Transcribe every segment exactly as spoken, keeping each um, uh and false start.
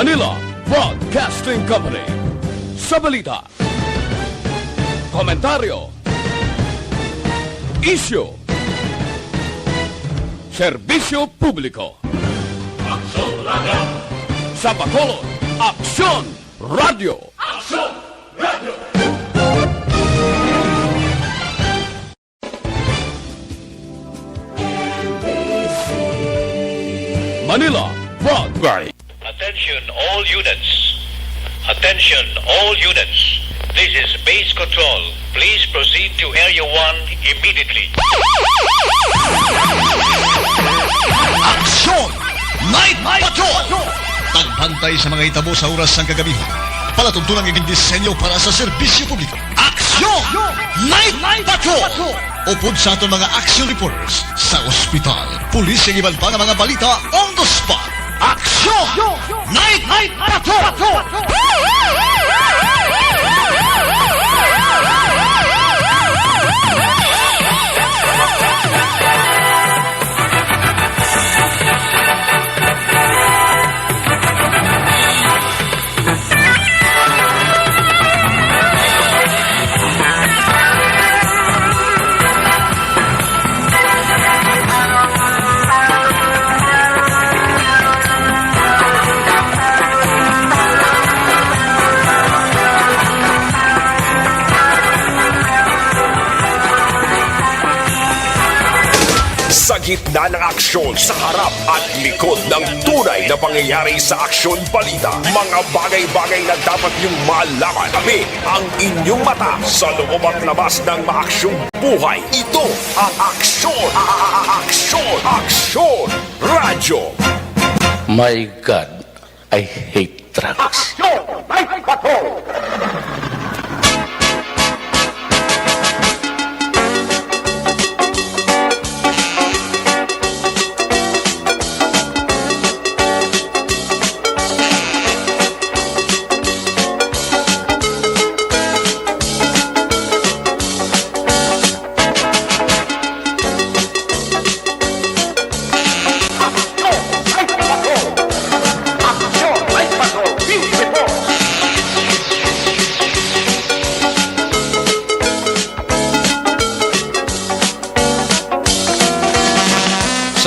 Manila Broadcasting Company. Sa balita, komentaryo, isyu, serbisyo publiko. Aksyon Radio. Sa Bacolod, Aksyon Radio. Aksyon Radio. Manila Broadcasting. Attention all units. Attention all units. This is base control. Please proceed to Area one immediately. Aksyon! Night Patrol! Pagbantay sa mga hitabo sa oras sang kagabi. Palatuntunan nga gindisenyo para sa serbisyo publiko. Aksyon! Night Patrol! Upod sa aton mga action reporters sa ospital, pulis, kag iban pa nga mga balita on the spot. Aksyon! Night Patrol! Sa gitna ng aksyon, sa harap at likod ng tunay na pangyayari sa aksyon balita, mga bagay-bagay na dapat niyong malaman. Kami ang inyong mata sa loob at labas ng maaksyong buhay. Ito ang Aksyon, a- a- a- Aksyon, Aksyon Radyo. My God, I hate drugs. Aksyon! Night Patrol!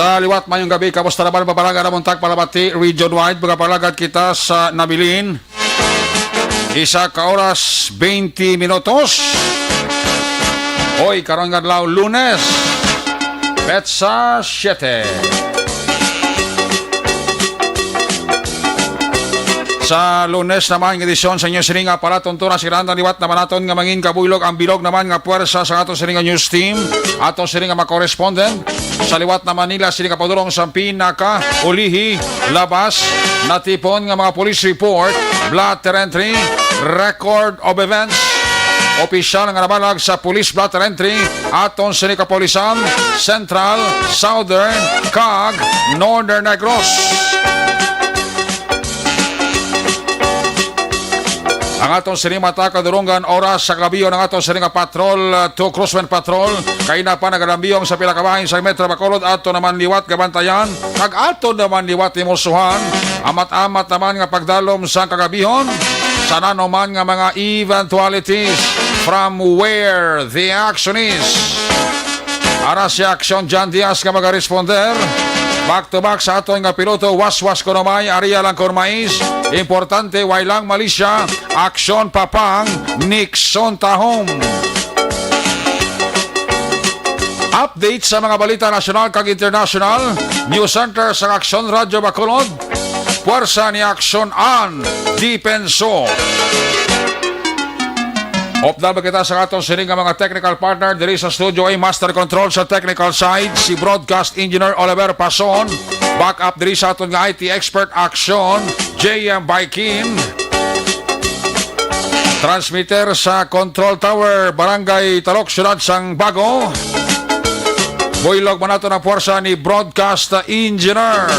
Sa liwat, mayong gabi. Kamusta naman, mga palangga, namon tagpalamati region-wide? Mga palagad kita sa Nabilin. Isa ka oras, twenty minutos. Hoy, karon nga adlaw, Lunes, petsa siete. Sa Lunes naman nga edisyon sa inyo sining nga palatuntunan, sa kinahanglan liwat naman naton nga mangin kabuylog ang bilog naman nga puwersa sa ato sining nga news team, ato sining nga mga correspondent. Sa liwat naman nila sining kapadulong sa pinakaulihi, labas, natipon nga mga police report, blotter entry, record of events, opisyal nga nabalag sa police blotter entry, aton sining kapulisan, Central, Southern, kag Northern Negros. Ang aton sining mata kadurungan oras sa kagabion ang aton sining nga patrol, uh, to Crosswind Patrol. Kaina pa nagadambiyong sa pila ka bahin sa Metro Bacolod, ato naman liwat gabantayan. Kag ato naman liwat himusuhan, amat-amat naman nga pagdalom sa kagabihon. Sa nanuman nga mga eventualities, from where the action is. Ara si Aksyon John Diaz nga magaresponder. Back to back sa aton nga piloto, Waswas Kunomay, Ariel Langcormais. Importante, way lang malisya. Aksyon Papang, Nixon Tahom. Update sa mga balita nasyonal kag internasyonal. News Center sa Aksyon Radyo Bacolod. Puwersa ni Aksyon An Defensor. Update ba kita sa aton sining nga mga technical partner diri sa studio, ay master control sa technical side, si broadcast engineer Oliver Pason. Backup diri sa aton nga I T expert Aksyon, J M Baikin. Transmitter sa Control Tower, Barangay Talok, Siyudad sang Bago. Buylog man naton ang puwersa ni Broadcast Engineer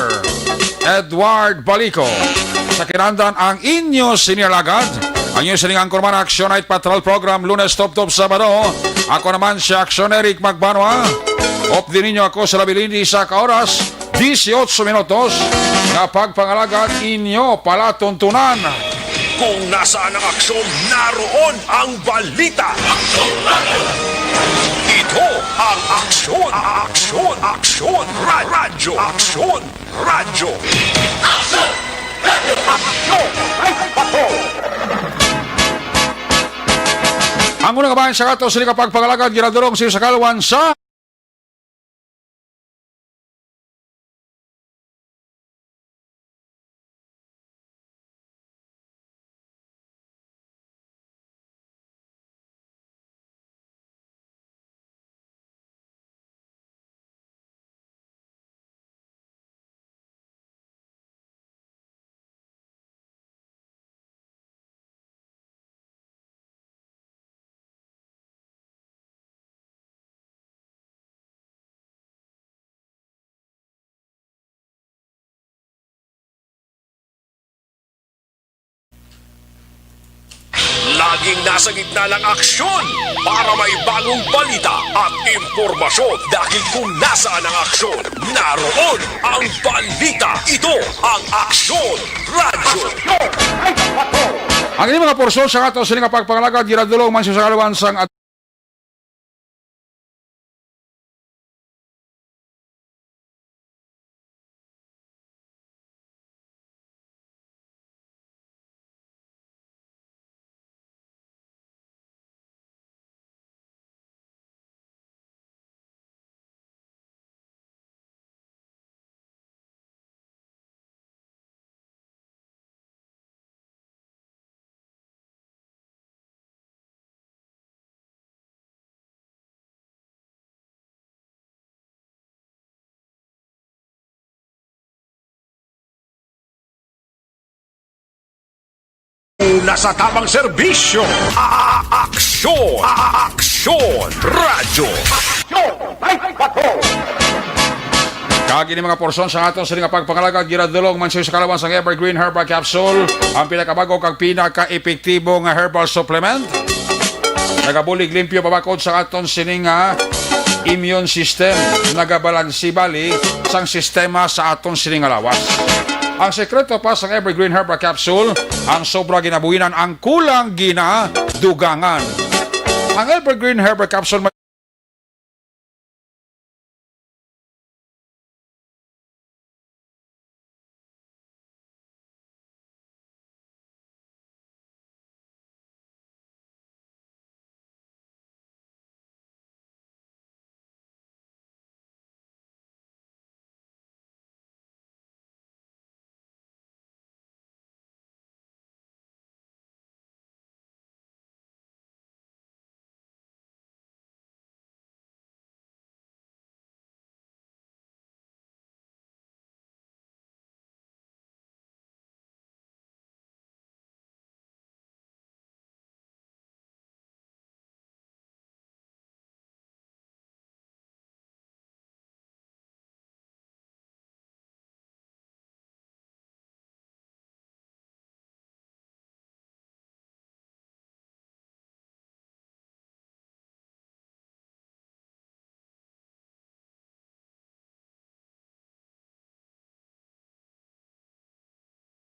Edward Balico. Sa kinahanglan ang inyo senior lagad, ang inyo sining anchorman, Action Night Patrol Program, Lunes tubtob Sabado. Ako naman si Action Eric Magbanwa. Update ninyo ako sa Labilin, isa ka oras. Dieciocho minutos nga pagpangalagad inyo palatuntunan. Kung nasaan ang aksyon, naroon ang balita. Ito ang Aksyon, Aksyon, Aksyon, Ra-, Radyo, Aksyon, Radyo. Aksyon! Radyo! Aksyon! Ay, patrol! Ang unang kabahin sa ato sini nga pagpangalagad, ginadulong sa kalwan sa Laging nasa gitna ng aksyon para may bagong balita at impormasyon. Dahil kung nasaan ang aksyon, naroon ang balita. Ito ang Aksyon Radyo. Ang ining mga porsyon sa ato sini nga pagpangalagad ginadulong man sa kalawan sang Una sa tamang serbisyo, a-, aksyon, a-, aksyon, radyo. Aksyon, Night Patrol. Kag ini mga porsyon sa aton sini nga pagpangalagad, ginadulong man sa kalawan sang Evergreen Herbal Capsule, ang pinakabago kag pinaka-epektibo nga herbal supplement. Nagabulig limpyo pabakod sa aton sini nga immune system, nagabalansi bali sang sistema sa aton sini nga lawas. Ang sekreto pa sang Evergreen Herbal Capsule, ang sobra ginabuhinan, ang kulang ginadugangan. Ang Evergreen Herbal Capsule may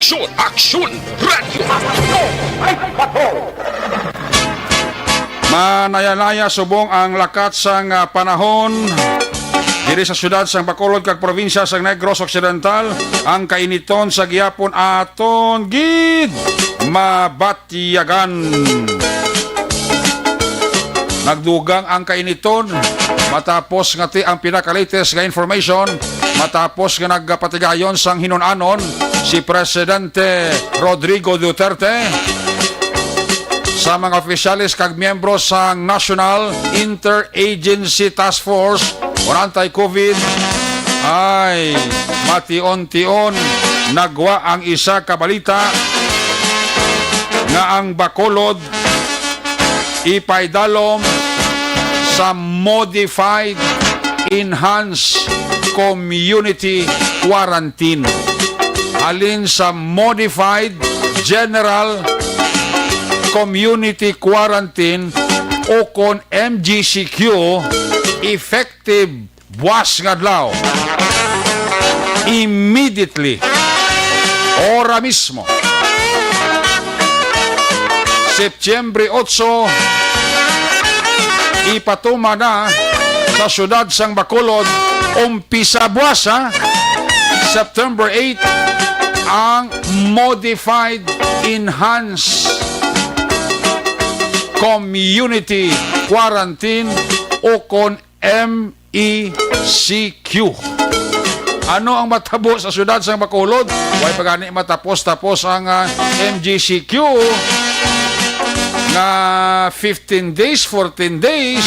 Aksyon, aksyon, radyo. Manaya-naya subong ang lakat sang, ah, panahon diri sa siyudad sang Bacolod kag probinsya sang Negros Occidental, ang kainiton sa gihapon aton gid mabatyagan. Nagdugang ang kainiton matapos nga ti ang pinaka-latest nga information, matapos nga nagpatigayon sang hinun-anon si Presidente Rodrigo Duterte sa mga opisyales kag miyembro sang National Interagency Task Force on Anti-COVID, ay mation-tion nagwa ang isa ka balita nga ang Bacolod ipaidalom sa modified enhanced community quarantine. Halin sa modified general community quarantine o kon M G C Q, effective Buas nga adlaw. Immediately. Ora mismo. Septiembre otso, ipatuma na sa siyudad sang Bacolod, umpisa buas, ha? September eight, ang modified enhanced community quarantine o kon M E C Q. Ano ang matabo sa siyudad sang Bacolod? Way pa gani matapos-tapos ang, ah, M G C Q nga fifteen days, fourteen days.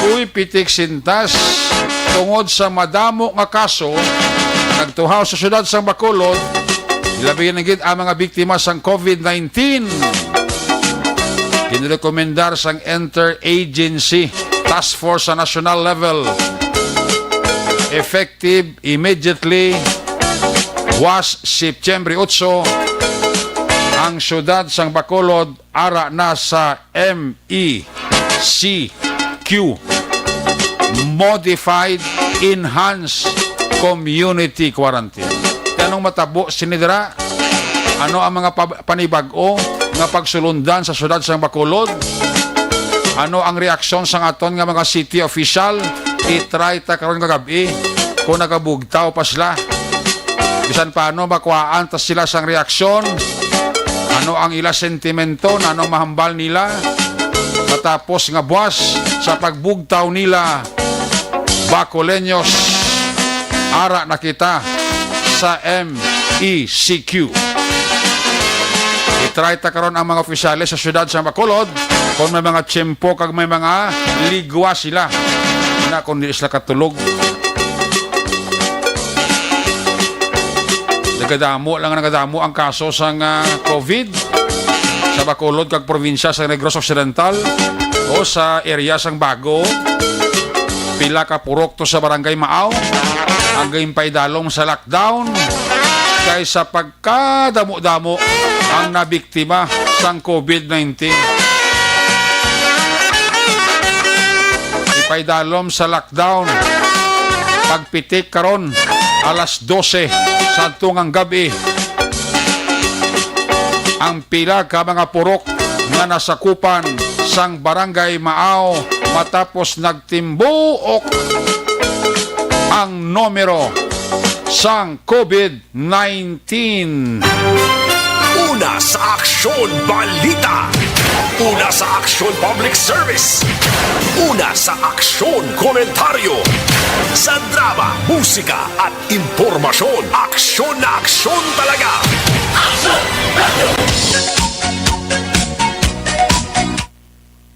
Uy, pitik sintas. Tungod sa madamo nga kaso, nagtuhaw sa siyudad sang Bacolod, ilabi na gid ang mga biktima sang COVID nineteen. Ginrekomendar sang Interagency Task Force sa national level. Effective immediately, was September otso, ang siyudad sang Bacolod ara na sa M E C Q, Modified Enhanced Community Quarantine. Ti anong matabo sini dira? Ano ang mga pab-, panibag-o nga pagsulundan sa siyudad sang Bacolod? Ano ang reaksyon sang aton nga mga city official? I-try ta karon nga gab-i kung nagabugtaw pa sila. Bisan paano, makuhaan ta sila sang reaksyon. Ano ang ila sentimento? Nanong mahambal nila? Matapos nga buas sa pagbugtaw nila, Bacoleños, ara na kita sa M E C Q. I-try ta karon ang mga opisyales sa siyudad sa Bacolod kung may mga tiyempo kag may mga ligwa sila. Na kung di sila katulog. Nagadamo lang, nagadamo ang kaso sang, ah, COVID sa Bacolod kag probinsya sa Negros Occidental o sa area sang Bago. Pila ka purok to sa Barangay Maaw ang ginpaidalom sa lockdown kay sa pagkadamo-damo ang nabiktima sang COVID nineteen. Ipaidalom sa lockdown pagpitik karon alas dose sa tungang gab-i ang pila ka mga purok nga nasakupan sang Barangay Maaw matapos nagtimbuok ang numero sang COVID nineteen. Una sa Aksyon Balita. Una sa Aksyon Public Service. Una sa Aksyon Komentaryo. Sa drama, musika at impormasyon, aksyon na aksyon talaga.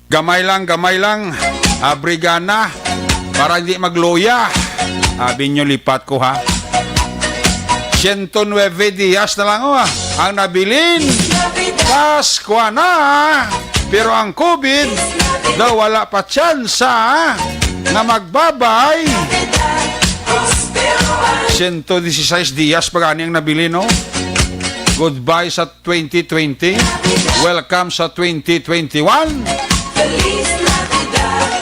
Gamay lang, gamay lang. Abrigana para hindi magluya. Abi nyo, lipat ko, ha. Siyento nuebe dias na lang, oh, ah, ang nabilin. Paskwa na, pero ang COVID daw wala pa tsansa nga magbabay. Siyento disisais dias pa gani ang nabilin, no? Goodbye sa twenty twenty. Welcome sa twenty twenty-one.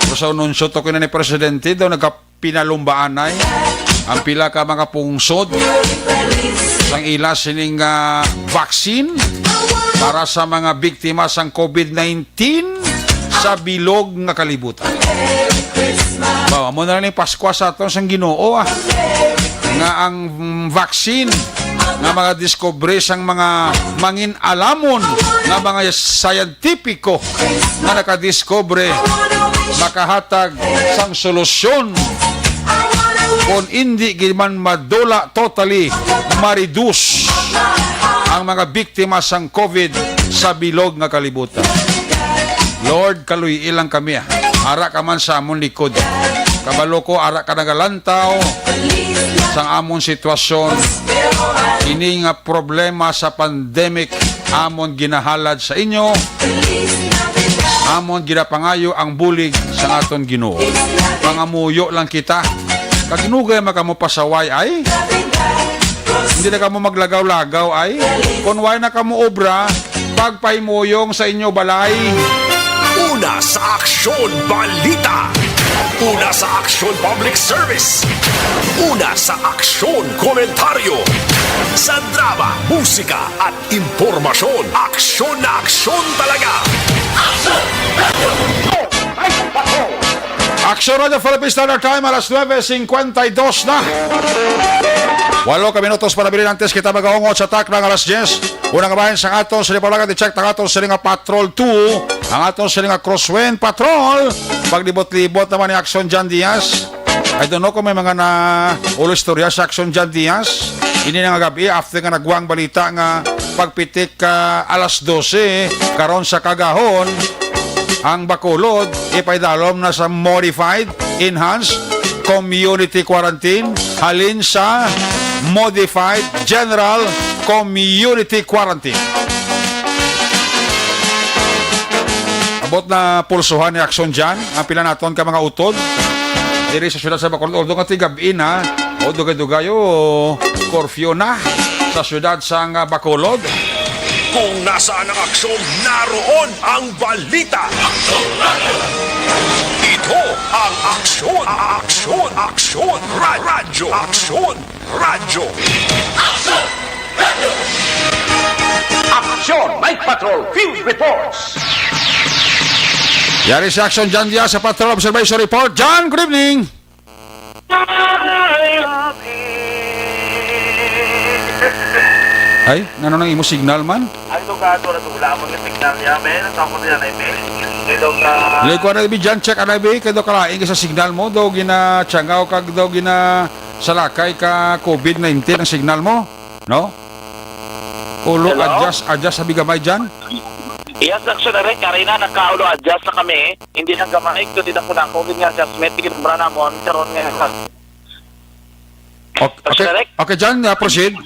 Pero sa anunsyo to kina ni Presidente, daw nagkapinalumbaan ay ang pila ka mga pungsod sang ila sining, ah, vaccine para sa mga biktima sang COVID nineteen sa bilog nga kalibutan. Ba, amo na lang ni Paskwa sa aton sang Ginoo, ah, nga ang, mm, vaccine nga mga diskubre sang mga mangin-alamon nga mga scientifico nga nakadiskubre makahatag sang solusyon kon indi gid man madula totally, ma-reduce ang mga biktima sang COVID sa bilog nga kalibutan. Lord, kaluy-i lang kami, ah. Ara ka man sa amon likod. Kabalo ko, ara ka nagalantaw sang amon sitwasyon. Ini nga problema sa pandemic, amon ginahalad sa inyo. Amon ginapangayo ang bulig sa aton Ginoo. Pangamuyo lang kita. Kag nugay man kamo pasaway, ay. Hindi na kamo maglagaw-lagaw, ay. Kon way na kamo obra, pagpahimuyong sa inyo balay. Una sa aksyon, balita. Una sa aksyon, public service. Una sa aksyon, komentaryo. Sa drama, musika, at impormasyon, aksyon na aksyon talaga. Aksyon Radyo Philippine Standard Time, alas nuebe cincuenta y dos na. Walo ka minutos para bilin antes kita magaungot sa takna nga alas diyes. Una nga bahin sang aton sa Dipalagan, i-check ang aton sini nga Patrol two, ang aton sini nga Crosswind Patrol. Paglibot-libot naman ni Action John Diaz. I don't know kung may mga na ulo istorya sa Action John Diaz. Ini na nga gabi, after nga nagwa ang balita nga pagpitik ka alas dose, karon sa kagahon, ang Bacolod ipaidalom na sa modified, enhanced community quarantine halin sa modified general community quarantine. Abot na pulsuhan ni Action John ang pila naton ka mga utod diri sa siyudad sa Bacolod. Although nga tigab-in na, o dugay-dugay, o curfew na sa siyudad sang, ah, Bacolod. Kung nasaan ang aksyon, naroon ang balita. Ito ang aksyon, aksyon, aksyon, ra- radyo, aksyon, radyo. Aksyon! Night Patrol Field Reports! Yari si Action John Diaz sa Patrol Observation Report. John, good evening! Ay, ano nang imo signal man? Ay, ito ka, ito na, ito, wala mo yung signal niya, men. Ang tapos niya, ay, men. Ito ka. Lay ko na, Bijan, check, ano, Bi? Kaya daw kalain ka sa signal mo. Daw ginatsangaw ka, daw gina salakay ka covid nineteen ang signal mo. No? Ulo, Hello? Adjust, adjust sa bigamay dyan. Yes, Action Eric, karina nakaulo adjust na kami. Hindi lang gamay, kundi na po na COVID nga adjustment, ikinubra namon, karon nga. Ok-, Action Okay, Eric? Okay, John, uh, proceed.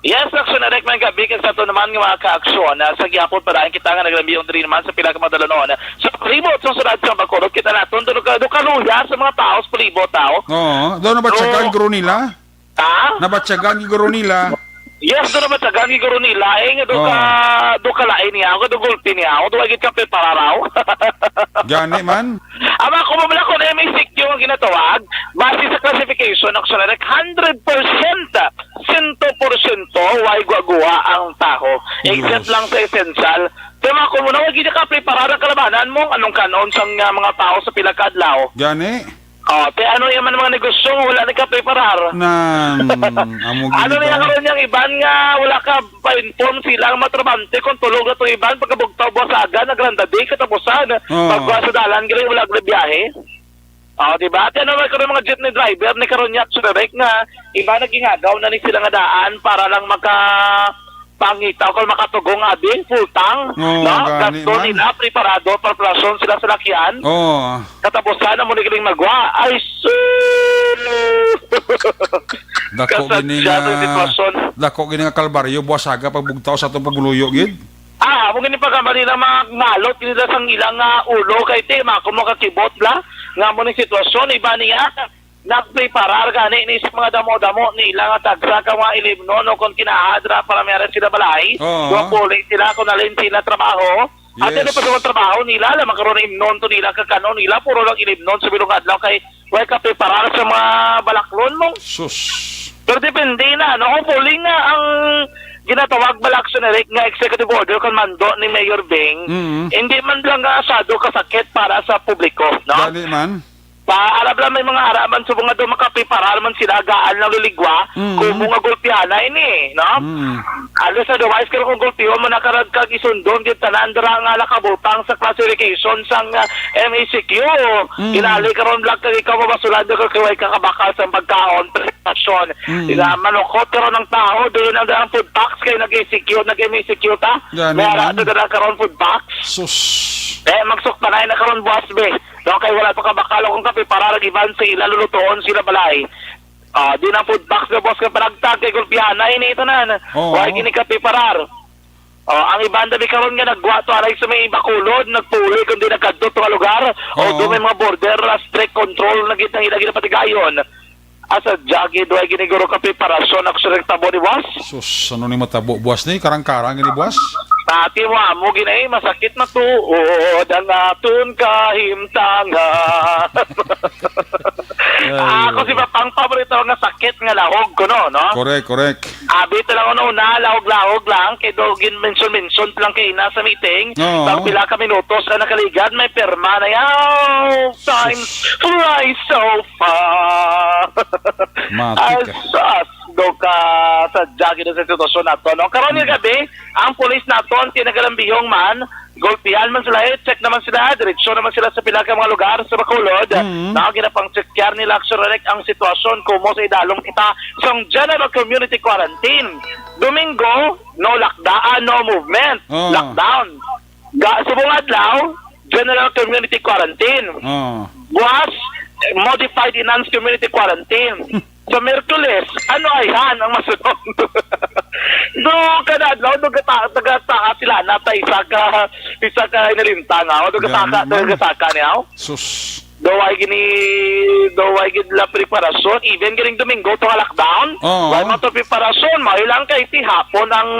Yes, Action Eric, may gabi kag sa ato naman nga mga ka-aksyon. Ah, sa gihapon pa dahil kita nga naglambiyon diri naman sa pila ka mga dalanon. Sa palibot sa siyudad sa Bacolod, kita naton, doon ka, doon ka luya sa mga tao sa palibot, tao. Oo, doon na ba Oo. Tsagan, guro nila? Ha? Nabatyagan gid guro nila. Yes, do nabatyagan gid guro nila. Eh, nga do ka, Oh. do ka lain niya ako, do gulpi niya ako, do ka gid ka prepararaw. Gani man. Ama ko, mamala ko na M A C Q ang ginatawag. Base sa classification, Action Eric, hundred percent, sento porsyento, way guwa-guwa ang taho. Except Diyos. Lang sa essential. Kaya mga kung muna, wag gid ka preparar ang kalabanan mo, anong kanon sang, ah, mga tao sa pila ka adlaw. Gani? Oh, te, ano yung man mga negosyo nga wala nagkapreparar? Nan, amo gid Ano niya ito. Karon yang iban nga wala ka pa-inform sila ang mga trabante kung tulog na tong iban pagkabugtaw buwasagan, nagranda di katapusan. Oo. Pagkuha sa dalan, gali wala ka biyahe. Oh, di ba? Te, ano man karon mga jeepney driver ni karon niya, direct nga iba nagingagaw na ni sila nga daan para lang maka pangita o kung makatugong abi, full tank, Oo, no? Gani Gasto man. Nila, preparado, preparasyon sila sa lakyan. Oo. Katapusan na mo ni galing magwa. Ay, sus! Dako Kasadya gini nga, sa sitwasyon. Dako gini nga kalbaryo, buwasaga, pagbugtaw sa atong pagluyo, gid. Ah, mo gini pagkamali lang mga ngalot, gini lang sang ilang, ah, ulo, kay te, mako mo kakibot la, nga mo ni sitwasyon, iba niya, nagpreparar gani ni sa mga damo-damo nila nga tagsa ka mga ilimnon o kon kinahadra para may sila balay. Oo. Duha puli sila kung alin sila trabaho. At Yes. Ano pa sa mga trabaho nila, alam ang karon imnon to nila, kakano nila, puro lang ilimnon sa bilong adlaw kay way ka preparar sa mga balaklon mo. Sus. Pero depende na, no? Kung puli nga ang ginatawag bala, Action Eric, nga executive order kung mando ni Mayor Beng, Mm. Hindi man lang nga asado kasakit para sa publiko, no? Gani man. Pa, alam lang may mga araman sa mga daw makapreparar man sila, gaan lang liligwa, Mm. Kumo nga gulpihan na ini, no? Mm. Alas, otherwise, karon kung gulpihon mo na karag kag isundon, gid tanan dira nga nakabutang sa classification sang, ah, M A C Q. Mm. Inali karon lang kag ikaw mabasulan ka kay way ka kabakal sa pagkaon, prestasyon. Mm. Ila, manukot karon ang tao, doon ang, ang food box kay nag-execute, nag-M A C Q ta. Gani May ara man. Sa dala karon food box. Sus. Eh, magsuktanay na karon buwas, be. No, kay wala pa kabakal akong kape para lagi ban sa ila lulutuon sila balay. Ah, di na food box na boss ka panagtag kay gulpihan na ini tanan. Oo. Wala gini kape parar. Oh, ang iban dabi karon nga nagwa to aray sa may Bacolod, nagpuli kundi nagkadto to nga lugar. O Oo. Do may mga border, ah, strict control na gid ang ila ginapatigayon. Asa jagi duay gini guro ka preparasyon ako sa nagtabo ni boss? Sus, ano ni matabo, buwas ni? Karang-karang gini, buwas? Dati mo amo gini, masakit na tuod ang aton kahimtangan. Ay. Ako si Papang paborito nga sakit nga lahog ko, no, no? Correct, correct. Abi ta lang una-una, lahog-lahog lang, kay do gin-mention-mention lang kay ina sa meeting. Oo. Pag pila ka minutos na nakaligad, may pirma na yaw. Time flies so far. Matik, ah. Asas, do ka sa jagi na sa sitwasyon nato, no? Karon nga gabi, ang pulis naton, kinagalambihong man, gulpihan man sila, eh, check naman sila, diretsyo naman sila sa pila ka mga lugar sa Bacolod. Mm. Na ginapang-checkar nila, actually, ang sitwasyon, kumo sa idalom kita sa general community quarantine. Domingo, no lockdown, no movement. Oh. Lockdown. Ga, subong adlaw, general community quarantine. Oh. Buwas, modified enhanced community quarantine. Sa Miyerkules, ano ay han ang masunod? Do kada adlaw, do gata, taga sila na ta isa ka, isa ka inalimtan, ah. Do gata, taga saka niya, oh. Sus. Do ay gini, do ay gid la preparasyon, even ganing Domingo to nga lockdown. Oo. Wala man to preparasyon, may lang kay ti hapon ang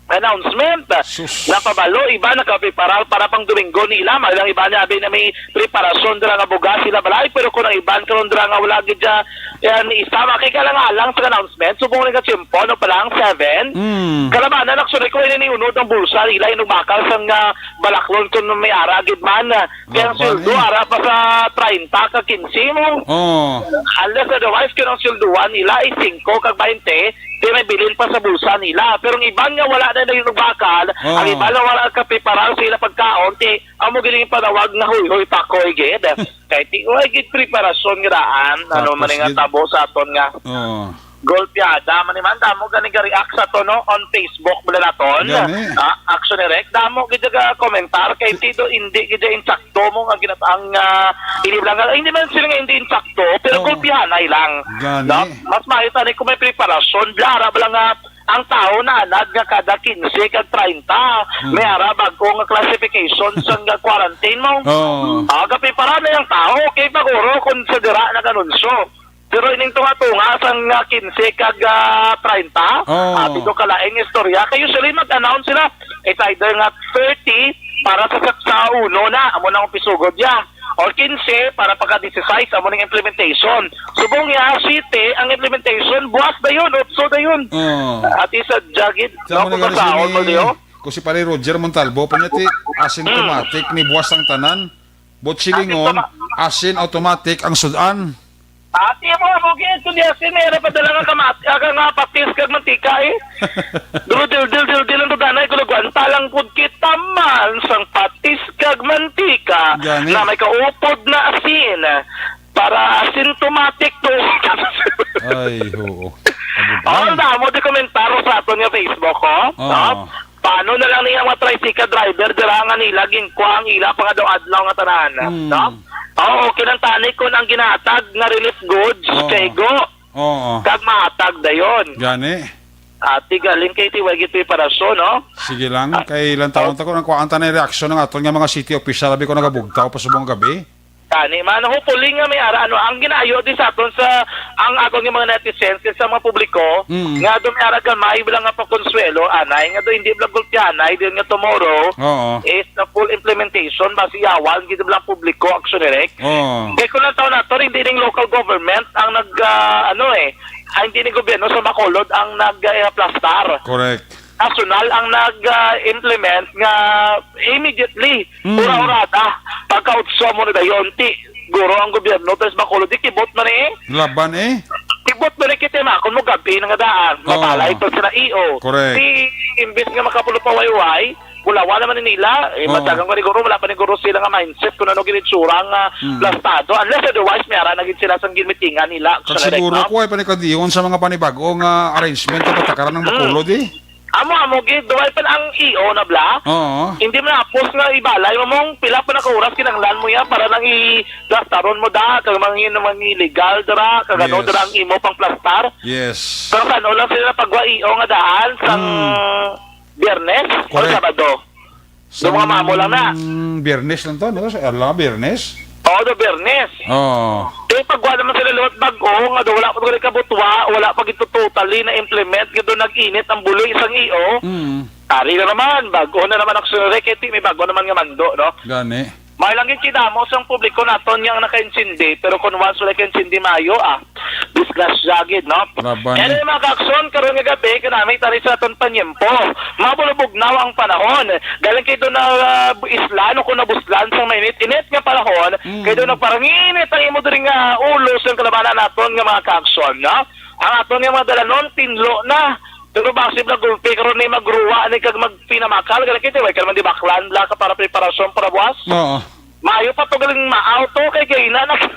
announcement. Sus. Napabalo, iba nakapreparar para pang Domingo nila. May lang iba niya, abi na may preparasyon dira nga bugas sila balay, pero kung ang iban karon dira nga wala gid siya, yan, isa, makikalang-alang sa announcement. Subong nga tiyempo, ano pa lang, seven? Mm. Kalabanan, actually, kung ini unod ang bulsa nila, inong bakal sang, ah, balaklon kung may ara gid man. Kaya ang sweldo, ara pa sa treinta ka quince mo. Oh. Unless otherwise, kung ang sweldoan nila ay singko kag bainte, di may bilin pa sa bulsa nila. Pero ang iban nga wala na naging bakal, oh, ang iban nga wala ka preparar sa ila pagkaon, ti, amo gini yung panawag nga huyhoy pakoy gid. Kay ti, way gid preparasyon nga daan, ano man nga tabo sa aton nga. Oh. Golpeada man ni man, damo gani ga-react sa to, no, on Facebook bala naton. Gani. Ah, Action Direct, damo gid ga komentar kay ti do hindi gid insakto mo nga ginat-, ang, ah, hindi lang, hindi man sila nga hindi insakto, pero gulpihanay lang. Gani. No? Mas maayo tani kung may preparasyon, blara bala nga ang tao naanad nga kada quince kag treinta, may ara bag-o nga classification sa nga quarantine mo. Oo. Ah, gaprepara na yung tao, okay pa guro kung sa dira nag-anunsyo. Pero ining tunga-tunga sang, ah, quince kag, ah, treinta, oh, ah, dito ka laing istorya. Kay usually mag-announce sila, it's either nga thirty para sa, sa, sa uno na, amo na ang pisugod niya. Or quince para pagka dieciséis, amo ning implementation. Subong niya, siyete ang implementation, buwas dayon, otso dayon. Oh. Ati sa jagid, sa no, kung mga basaon mo, resume, Leo? Kung si Pare Roger Montalvo, pa niya ti, asymptomatic ni buwas ang tanan. But silingon, asymptoma-, asin automatic ang sudan. Ati mo, amo gid, kundi asin, may ara pa dala nga kamat-, aga nga patis kag mantika, eh. Duro, dil, dil, dil, dil, ang tuganay, kung nagwanta lang pud kita man sang patis kag mantika gani, na may kaupod na asin para asymptomatic to. Ay, oo. Abot. Oh, na mo di komentaryo sa aton nga Facebook, oh. Oh. No? Paano na lang niya mga tricycle driver dira nga nila ginkwa ang ila pa nga daw adlaw nga tanan, hmm, no? Oo, kinantani kon ang ginatag nga relief goods, oo, kay go. Oo. Kag mahatag dayon. Gani. Ati galing kay ti way gid preparasyon, no? Sige lang, ah, kay ilang taon, oh, ta ko nang kuhaan ta na yung reaksyon ng aton nga mga city official, abi ko nagabugtaw pa subong gabi. Gani man, hopefully nga may ara, ano, ang ginaayo din sa aton sa, ang aton nga mga netizens, sa mga publiko, mm, nga do may ara gamay lang nga pakonsuelo, anay, nga do hindi lang gulpihanay, din nga tomorrow, oo, is the full implementation, basi yawan, gid lang publiko, Action Direct. Oo. Kay kung ang taon nato, hindi ning local government ang nag, ah, ano eh, ah, hindi ni gobyerno sa Bacolod ang nag, ah, plastar. Correct. Nasyonal ang nag, ah, implement nga immediately, mm, ura-urada, pagkautso mo na dayon, ti, guro ang gobyerno, tas Bacolod, di kibot man eh. Laban eh. Kibot man eh, kita makon mo gabi na nga daan, oo, mabalay pa sila E O. Correct. Ti, imbis nga makapulo pa wayway, wala, wala naman nila. Eh, oo, matagang ko ni guro, wala pa ni guro sila nga mindset kung ano ginitsura nga, mm, plastado. Unless otherwise, may ara na gid sila sang ginmitingan nila. Kag siguro ko ay panikadihon sa mga panibago nga arrangement sa patakaran ng, mm, Bacolod eh. Amo, amo gid, duway pa ang E O na bla. Oo. Hindi man apos nga ibalay mo mong pila pa na ka oras kinahanglan mo ya para nang i-plastaron mo da, kag mga, mga illegal dira, kag ano, yes, dira ang imo pang plastar. Yes. Pero sa ano lang sila pagwa E O nga daan sang, mm, Biyernes o, correct, Sabado? Do mga mamo lang na. Sang Biyernes lang to, no? Sa, ala, Biyernes? Oo, do Biyernes. Oo. Kaya pagwa naman Pero liwat bag-o nga do, wala pa gid kabutwa, wala pa gid totally na implement nga do nag-init ang buloy sang E O. Mm. Ari na naman, bag-o na naman ang sunod, kay ti may bag-o naman nga mando, no? Gani. May lang gid kidamo sang publiko naton yang nakaintindi, pero kung once wala kaintindi, maayo, ah, disgrasya gid, no? Laban, Anyway, eh. Mga kaakson, karon nga gabi, kanami tani sa aton panyempo. Mabulubog na ang panahon. Galing kay do na, ah, islan o kung nabuslan sang mainit-init nga panahon, Mm. kay do nagparanginit ang imo diri nga ulo sang kalabanan naton nga mga kaakson, no? Ang aton nga mga dalanon, tinlo na. Pero basi na gulpi karon ni magruwa ni kag magpinamakal, galing kay di, way ka naman di baklan, la ka para preparasyon para buwas. Oo. Maayo pa to galing maaw to, kay gay na nag-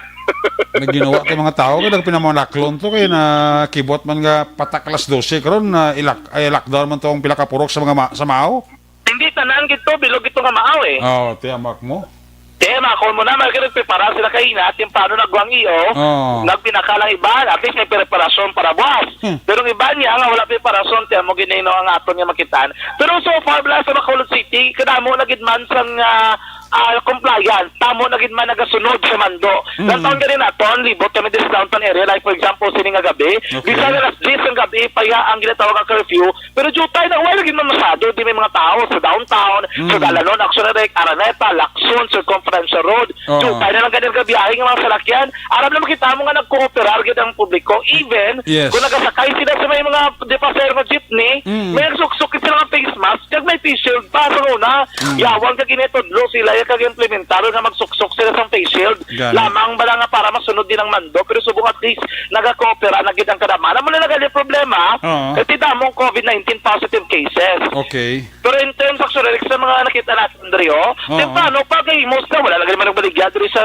May ginawa kay mga tao, kay nagpinamanaklon to, kay na kibot man nga patak alas dose karon na ilak-, ay, lockdown man to ang pila ka purok sa mga ma-, sa Mao. Hindi tanan gid to, bilog gid to nga maaw, eh. Oo, tiyamak mo. Kaya makon mo na, may nagprepara sila kay ina, temprano nagwang iyo, Oo. nagpinakal ang iban, at least may preparasyon para buwas. Hmm. Pero ang iban niya nga wala preparasyon, tiyan mo ginino ang aton nga makitaan. Pero so far, bala sa Bacolod City, kadamo na gid man sang, ah, ah, compliance, tamo na gid man nagasunod sa mando. Mm. Downtown gani naton, libot kami this downtown area, like for example, sini nga gabi, Okay. bisan alas diyes ang gabi, pa ya ang ginatawag nga curfew, pero jutay na, wala gid man masyado, di may mga tao sa downtown, sa Mm. Dalanon, Action Direct, Araneta, Lacson, Circumferential Road. Oo. Jutay na lang gani ang gabiyahe nga mga salakyan. Aram na makita mo nga nagkooperar gid ang publiko. Even Yes. kung nagasakay sila sa may mga, di pa, sir, nga jeepney, Mm. may nagsuksok sila nga face mask, kag may face shield pa sa una. Mm. Yawan kag initudlo sila, ya kag implementar nga magsuksok sila sa face shield. Gani. Lamang bala nga para masunod din ang mando, pero subong at least nagakooperar na gid ang kadama. Alam mo na lang ang problema, Oo. kay ti damong covid nineteen positive cases. Okay. Pero in terms of, sorry, sa mga nakita natin, Drio, Oo. temprano pa, kay himos na, wala na gani man nagbaligya diri sa,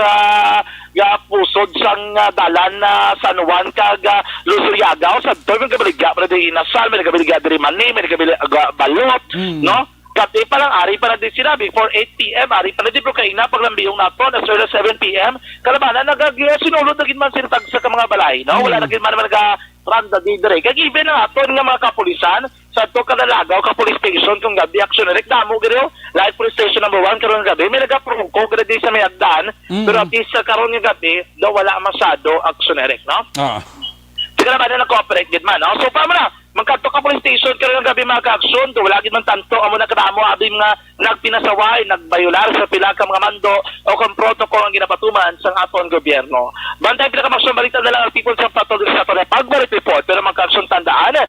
ah, pusod sang, ah, dalan na San Juan kag, ah, Luzuriaga, o sa doy, may nagbaligya pa na diri Inasal, may nagbaligya diri Mani, may nagbaligya, ah, Balot, Mm. no? Kati pa lang, ari pa na din sila, before eight p m, ari pa na din, pero kaina, paglambihong naton, as early as seven p m, kalabanan, nagag-, sinulod na gid man sila tagsa ka mga balay, no? Wala Mm. na gid man naman naga-, randa di dire. Kag even ang aton nga mga kapulisan, sa to Kalalagaw ka police station kung gabi, Action Direct, damo gid, oh. Like police station number one, karon gabi, may nagaprungko gid di sa may agdan, Mm. pero at least sa karon nga gabi, daw wala masyado, Action Direct, no? Ah. Sige naman na nag-cooperate gid man, no? So, pa mo na, magkadto ka police station, karon nga gabi, mga ka-action, daw wala gid man tanto, amo na kadamo, abi nga nagpinasaway, nagbayular sa pila ka mga mando o kung protocol ang ginapatuman sang aton gobyerno. Bantay pila ka mga balita na lang ang people sa patol sa aton pagbalik report. Pero mga ka-action, tandaan,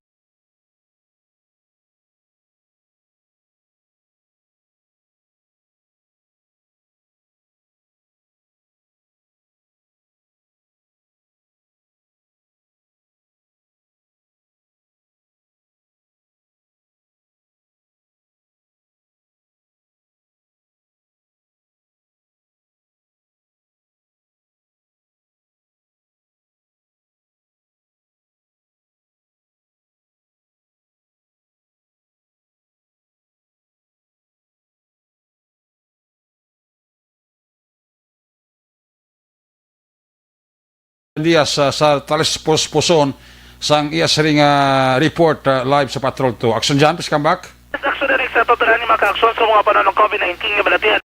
Diaz, ah, sa talis puspuson sang iya siring nga report, ah, live sa Patrol Two. Action Jan, please come back. Action Direct sa pagdala ni mga ka-action sa mga panahon ng covid nineteen nga balatian.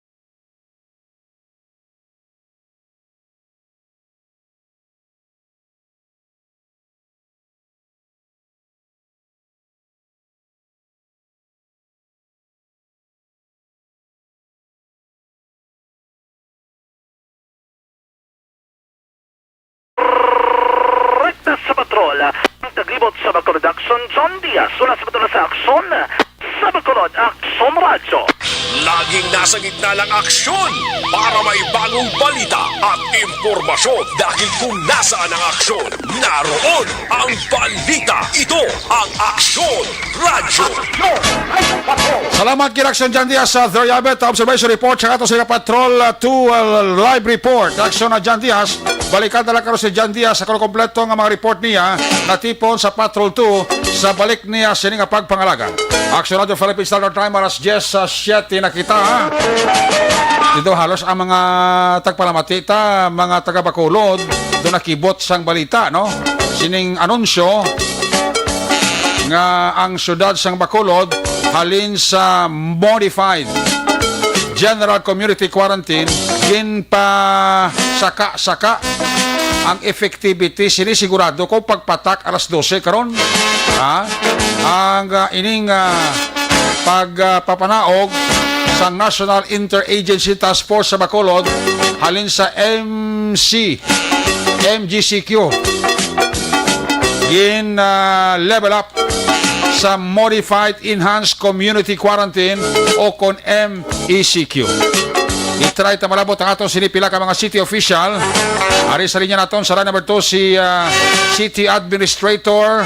Rekta sa patrol, ang taglibot sa Bacolod Action, John Diaz, mula sa patrol sa Aksyon, sa Bacolod Aksyon Radyo. Laging nasa gitna ng aksyon para may bagong balita at impormasyon. Dahil kung nasaan ang aksyon, naroon ang balita. Ito ang Aksyon Radyo. Salamat kay Action Jan Diaz sa Doriabet Observation Report sa ato sa Patrol, uh, Two, uh, Live Report. Action na Jan Diaz. Balikan na lang karon si Jan Diaz sa kompleto nga mga report niya natipon sa Patrol Two sa balik niya sini nga pagpangalaga. Action Radio Philippine Standard Time, alas diyes sa siyete na kita, ha? Dito halos ang mga tagpalamati ta, mga taga Bacolod, do nakibot sang balita, no? Sining anunsyo nga ang siyudad sang Bacolod halin sa modified general community quarantine, ginpasaka-saka ang effectivity sini sigurado ko pagpatak alas dose karon. Ha? Ang, ah, ining, ah, pag, ah, papanaog sa National Interagency Task Force sa Bacolod halin sa M C, M G C Q. Gin, ah, level up sa Modified Enhanced Community Quarantine o kon M E C Q. I-try ta malabot ang aton sini pila ka mga city official. Ari sa linya naton sa line number two si, ah, City Administrator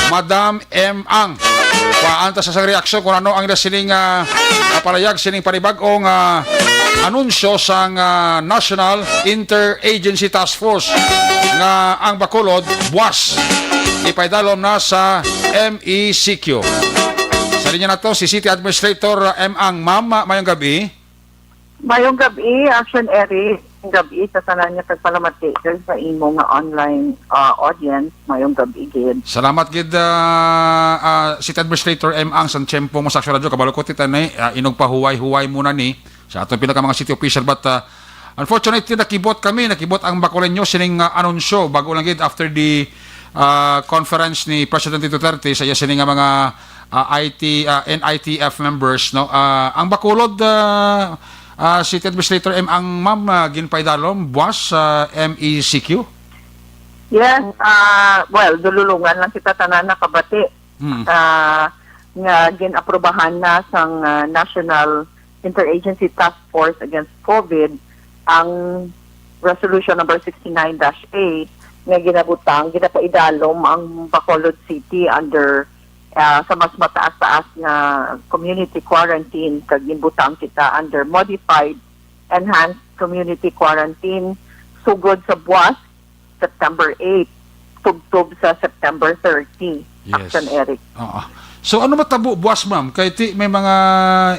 Madam M Ang. Kuhaan ta sa sang reaksyon kung ano ang ila sining, ah, kapalayag sining panibag-ong, ah, anunsyo sang, ah, National Interagency Task Force nga ang Bacolod buwas ipaidalom na sa M E C Q. Sa linya nato si City Administrator M Ang. Ma'am, mayong gabi. Mayong gabi, Action Eric. Mayong gabi sa tanan nga tagpalamati sa imo nga online, ah, audience. Mayong gabi gid. Salamat gid, ah, ah, City Administrator M Ang, sa tiyempo mo sa Action Radio. Kabalo ko, tita, ni, ah, inog pahuway-huway muna ni sa aton pila ka mga city official, but, ah, unfortunately, nakibot kami, nakibot ang Bacolod News sining, ah, anunsyo bago lang gid after the, ah, conference ni President Duterte sa iya sini nga mga, ah, I T, ah, N I T F members, no? Ah, ang Bacolod, ah, ah, City Administrator M Ang, ma'am, ah, ginpaidalom buwas sa M E C Q? Yes, ah, well, dululungan lang kita tanan nakabati, Mm. ah, nga gin-aprobahan na sang, ah, National Interagency Task Force Against COVID ang Resolution Number sixty-nine dash eight nga ginabutang, ginapaidalom ang Bacolod City under, ah, sa mas mataas-taas nga community quarantine, kag ginbutang kita under modified enhanced community quarantine sugod sa buwas September eight, tubtob sa September thirty. Yes. Action, Eric. Oo. So, ano matabo buwas, ma'am? Kay ti may mga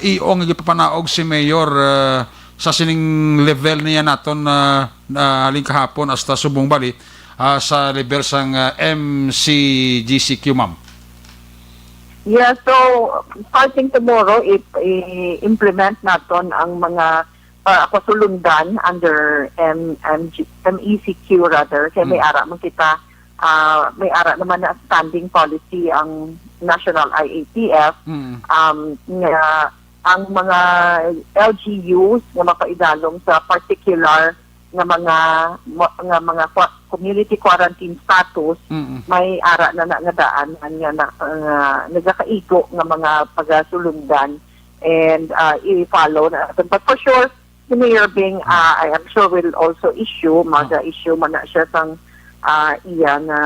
io nga gipapanaog si Mayor, ah, sa sining level niya naton na, na halin kahapon hasta subong bali, ah, sa level sang, ah, M C G C Q, ma'am. Yeah, so starting tomorrow, i-, i-implement naton ang mga, ah, pasulundan under M-, M G, M E C Q rather, kay may Mm. ara man kita, ah, may ara naman na standing policy ang National I A T F, Mm. um, nga ang mga L G Us nga mapaidalom sa particular nga mga, mo-, nga mga qua-, community quarantine status, Mm. may ara na, na nga daan nga, na, nga nagakaigo nga mga pagasulundan and, ah, i-follow na natin. But for sure, si Mayor Bing, Mm. ah, I am sure will also issue, Oh. maga-issue man na siya sang, ah, iya nga,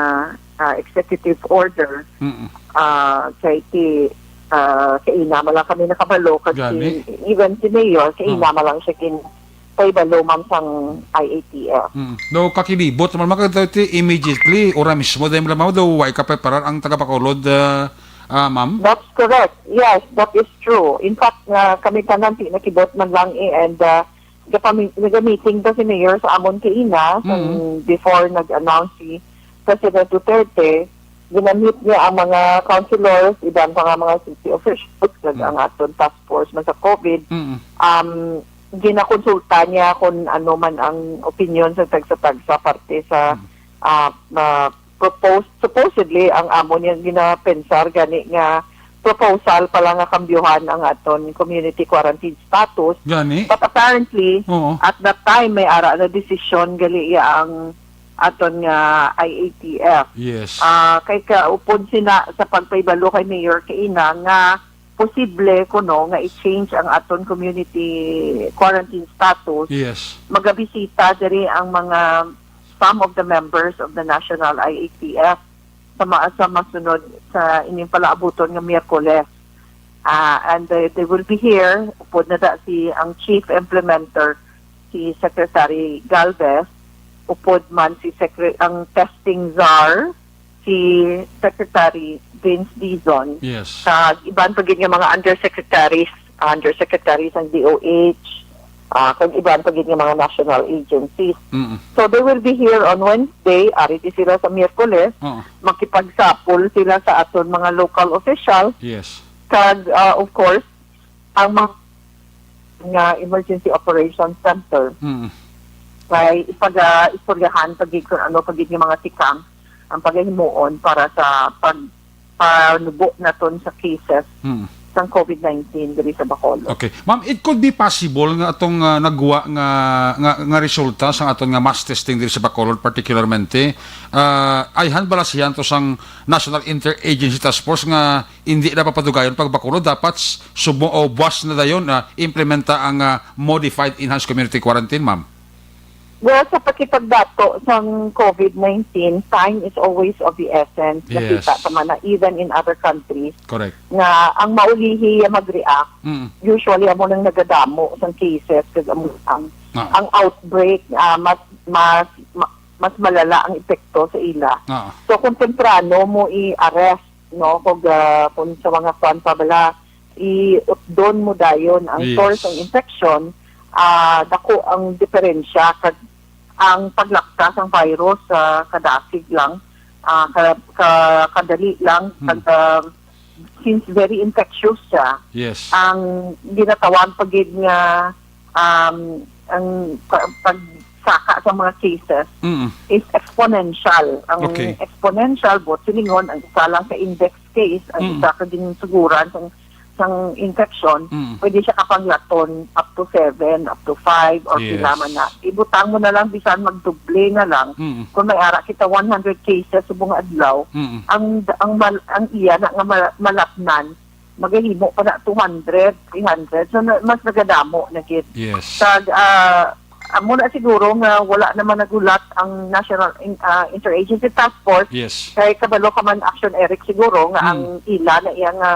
ah, executive order. Mm. Ah, kay ti, ah, kaina man lang kami nakabalo, kag Gani. si, even si Mayor, kaina Oh. man lang siya kin-, kay balo man sang I A T F. Mm. Daw kakilibot naman, mga kadto, ti, immediately, ora mismo, dahil lamang daw, way ka preparar ang taga Bacolod, ah, ah, ma'am? That's correct. Yes, that is true. In fact, nga kami tanan, ti, nakibot man lang, eh, and, ah, gapami-, nagamiting pa si Mayor sa amon kaina, sang Mm. before nag-announce si President Duterte, ginamit niya ang mga councilors, iban pa nga mga city officials, kag Mm. ang aton task force man sa COVID. Mm. Um, ginakonsulta niya kung ano man ang opinion sa tagsa-tagsa parte sa, Mm. ah, ah, propose, supposedly, ang amo niya ginapensar gani nga proposal pala nga kambyuhan ang aton community quarantine status. Gani? But apparently, Oo. at that time, may ara na desisyon gali iya ang aton nga I A T F. Yes. Ah, kay kaupod sina sa pagpahibalo kay Mayor kaina nga posible kuno nga i-change ang aton community quarantine status. Yes. Magabisita diri ang mga, some of the members of the National I A T F sa ma-, sa masunod sa ining palaabuton nga Miyerkules. Ah, and they, they will be here. Upod na da si ang chief implementer, si Secretary Galvez. Upod man si Secre-, ang testing czar, si Secretary Vince Dizon. Yes. Kag iban pa gid nga mga undersecretaries, undersecretaries ang D O H, ah, kag iban pa gid nga mga national agencies. Mm. So they will be here on Wednesday, ari ti sila sa Miyerkules. Oo. Makipagsapol sila sa aton mga local officials. Yes. Kag, ah, of course, ang mga nga Emergency Operations Center. Mm. Kay ipaga-, istoryahan pa gid kung ano pa gid nga mga tikang ang pagahimuon para sa pag-, panubo naton sa cases Hmm. sang covid nineteen diri sa Bacolod. Okay. Ma'am, it could be possible nga atong, ah, nagwa nga, nga, nga resulta sa aton nga mass testing diri sa Bacolod particularmente, ah, ayhan bala siya to sang National Interagency Task Force nga hindi na papadugayon pag Bacolod, dapat s-, subo o buwas na dayon, ah, implementa ang, ah, modified enhanced community quarantine, ma'am? Well, sa pakigpadato sang covid nineteen, time is always of the essence. Yes. Nakita ta man na even in other countries Correct. nga ang maulihi nga mag-react, Mm. usually amo nang nagadamo sang cases kag amo ang, Ah. ang outbreak, ah, mas, mas, ma-, mas malala ang epekto sa ila. Ah. So kung temprano mo i-arrest, no, kung, ah, kung sa mga kwan pa bala, iutdon mo dayon ang Yes. source ng infection, ah, dako ang diferensya kag ang paglapta sang virus, ah, kadasig lang, ah, ka-, ka-, kadali lang, Hmm. kag, ah, since very infectious siya, Yes. ang ginatawag pa gid nga, um, ang pa-, pagsaka sa mga cases Mm. is exponential. Ang Okay. exponential, buot silingon, ang isa lang ka index case, ang Mm. isa ka ginsuguran sang, sang infection, Mm. pwede siya kapanglaton up to seven, up to five, or Yes. pila man na. Ibutang mo na lang, bisan magdoble na lang. Mm. Kung may ara kita one hundred cases subong nga adlaw, Mm. ang, ang mal-, ang iya na nga ma-, malatnan, magahimo pa na two hundred, three hundred. So, na, mas nagadamo na gid. Yes. Kag, ah, amo na siguro nga wala naman naghulat ang National In-, ah, Interagency Task Force. Yes. Kay kabalo ka man, Action Eric, siguro nga Mm. ang ila na iya nga,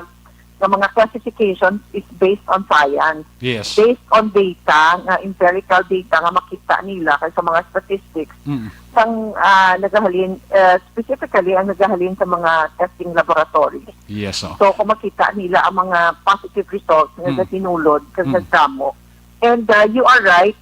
nga mga classification is based on science. Yes. Based on data, nga empirical data nga makita nila kay sa mga statistics Mm. sang, ah, nagahalin, eh, specifically ang nagahalin sa mga testing laboratories. Yes, oh. So, kung makita nila ang mga positive results nga Mm. nasinulod, kag Mm. nagdamo. And, uh, you are right,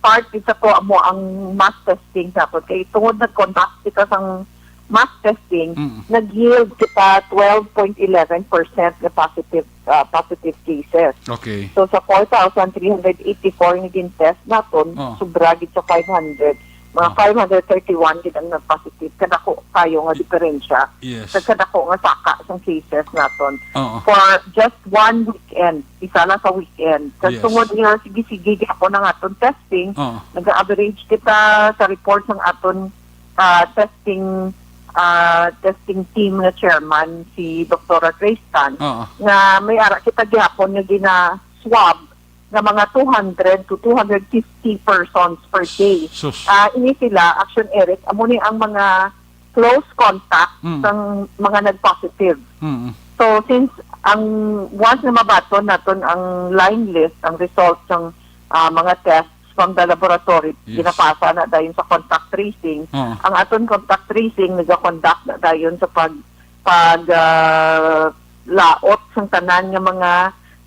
part isa po mo ang mass testing dapat. Kay tungod nag-conduct kita sang mass testing, Mm. nag-yield kita twelve point eleven percent nga positive, uh, positive cases. Okay. So, sa four thousand three hundred eighty-four nga gin-test naton, Oh. sobra gid sa five hundred. Mga Oh. five hundred thirty-one gid ang nag-positive. Kadako kayo nga diferensya Yes. sa kadako nga saka sang cases naton. Oo. For just one weekend, isa lang sa weekend. Sa Yes. tungod nga sige-sige gyapon ang aton testing, Oo. nag-average kita sa report sang aton, ah, testing, ah, testing team nga chairman, si Doktora Grace Tan, Oo. nga may ara kita gyapon nga gina-swab nga mga two hundred to two hundred fifty persons per day. Sus. Ah, ini sila, Action Eric, amo ni ang mga close contact Mm. sang mga nag-positive. Mm. So, since ang, once na mabaton naton ang line list, ang result sang, ah, mga tests from the laboratory, Yes. ginapasa na dayon sa contact tracing. Oo. Ang aton contact tracing, nagaconduct na dayon sa pag, pag, ah, laot sang tanan nga mga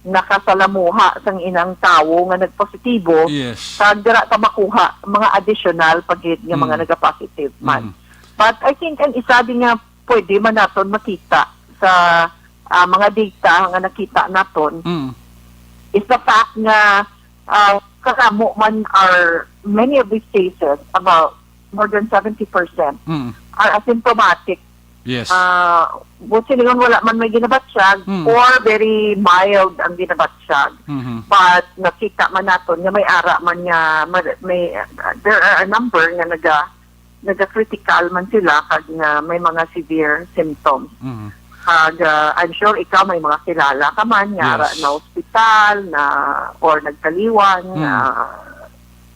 nakasalamuha sang inang tawo nga nagpositibo, Yes. kag dira ta makuha mga additional pa gid nga mga Mm. nagapositive man. Mm. But I think ang isa din nga pwede man naton makita sa, ah, mga data nga nakita naton Mm. is the fact nga, ah, kadamo man, are many of these cases, about more than seventy percent, Mm. are asymptomatic. Yes. Ah, buot silingon, wala man may ginabatsyag Mm. or very mild ang ginabatsyag. Mhm. But nakita man naton nga may ara man nga ma-, may, uh, there are a number nga naga-, naga-critical man sila kag nga may mga severe symptoms. Mhm. Kag, uh, I'm sure ikaw may mga kilala ka man nga Yes. ara na ospital na or nagkaliwan Mm. na,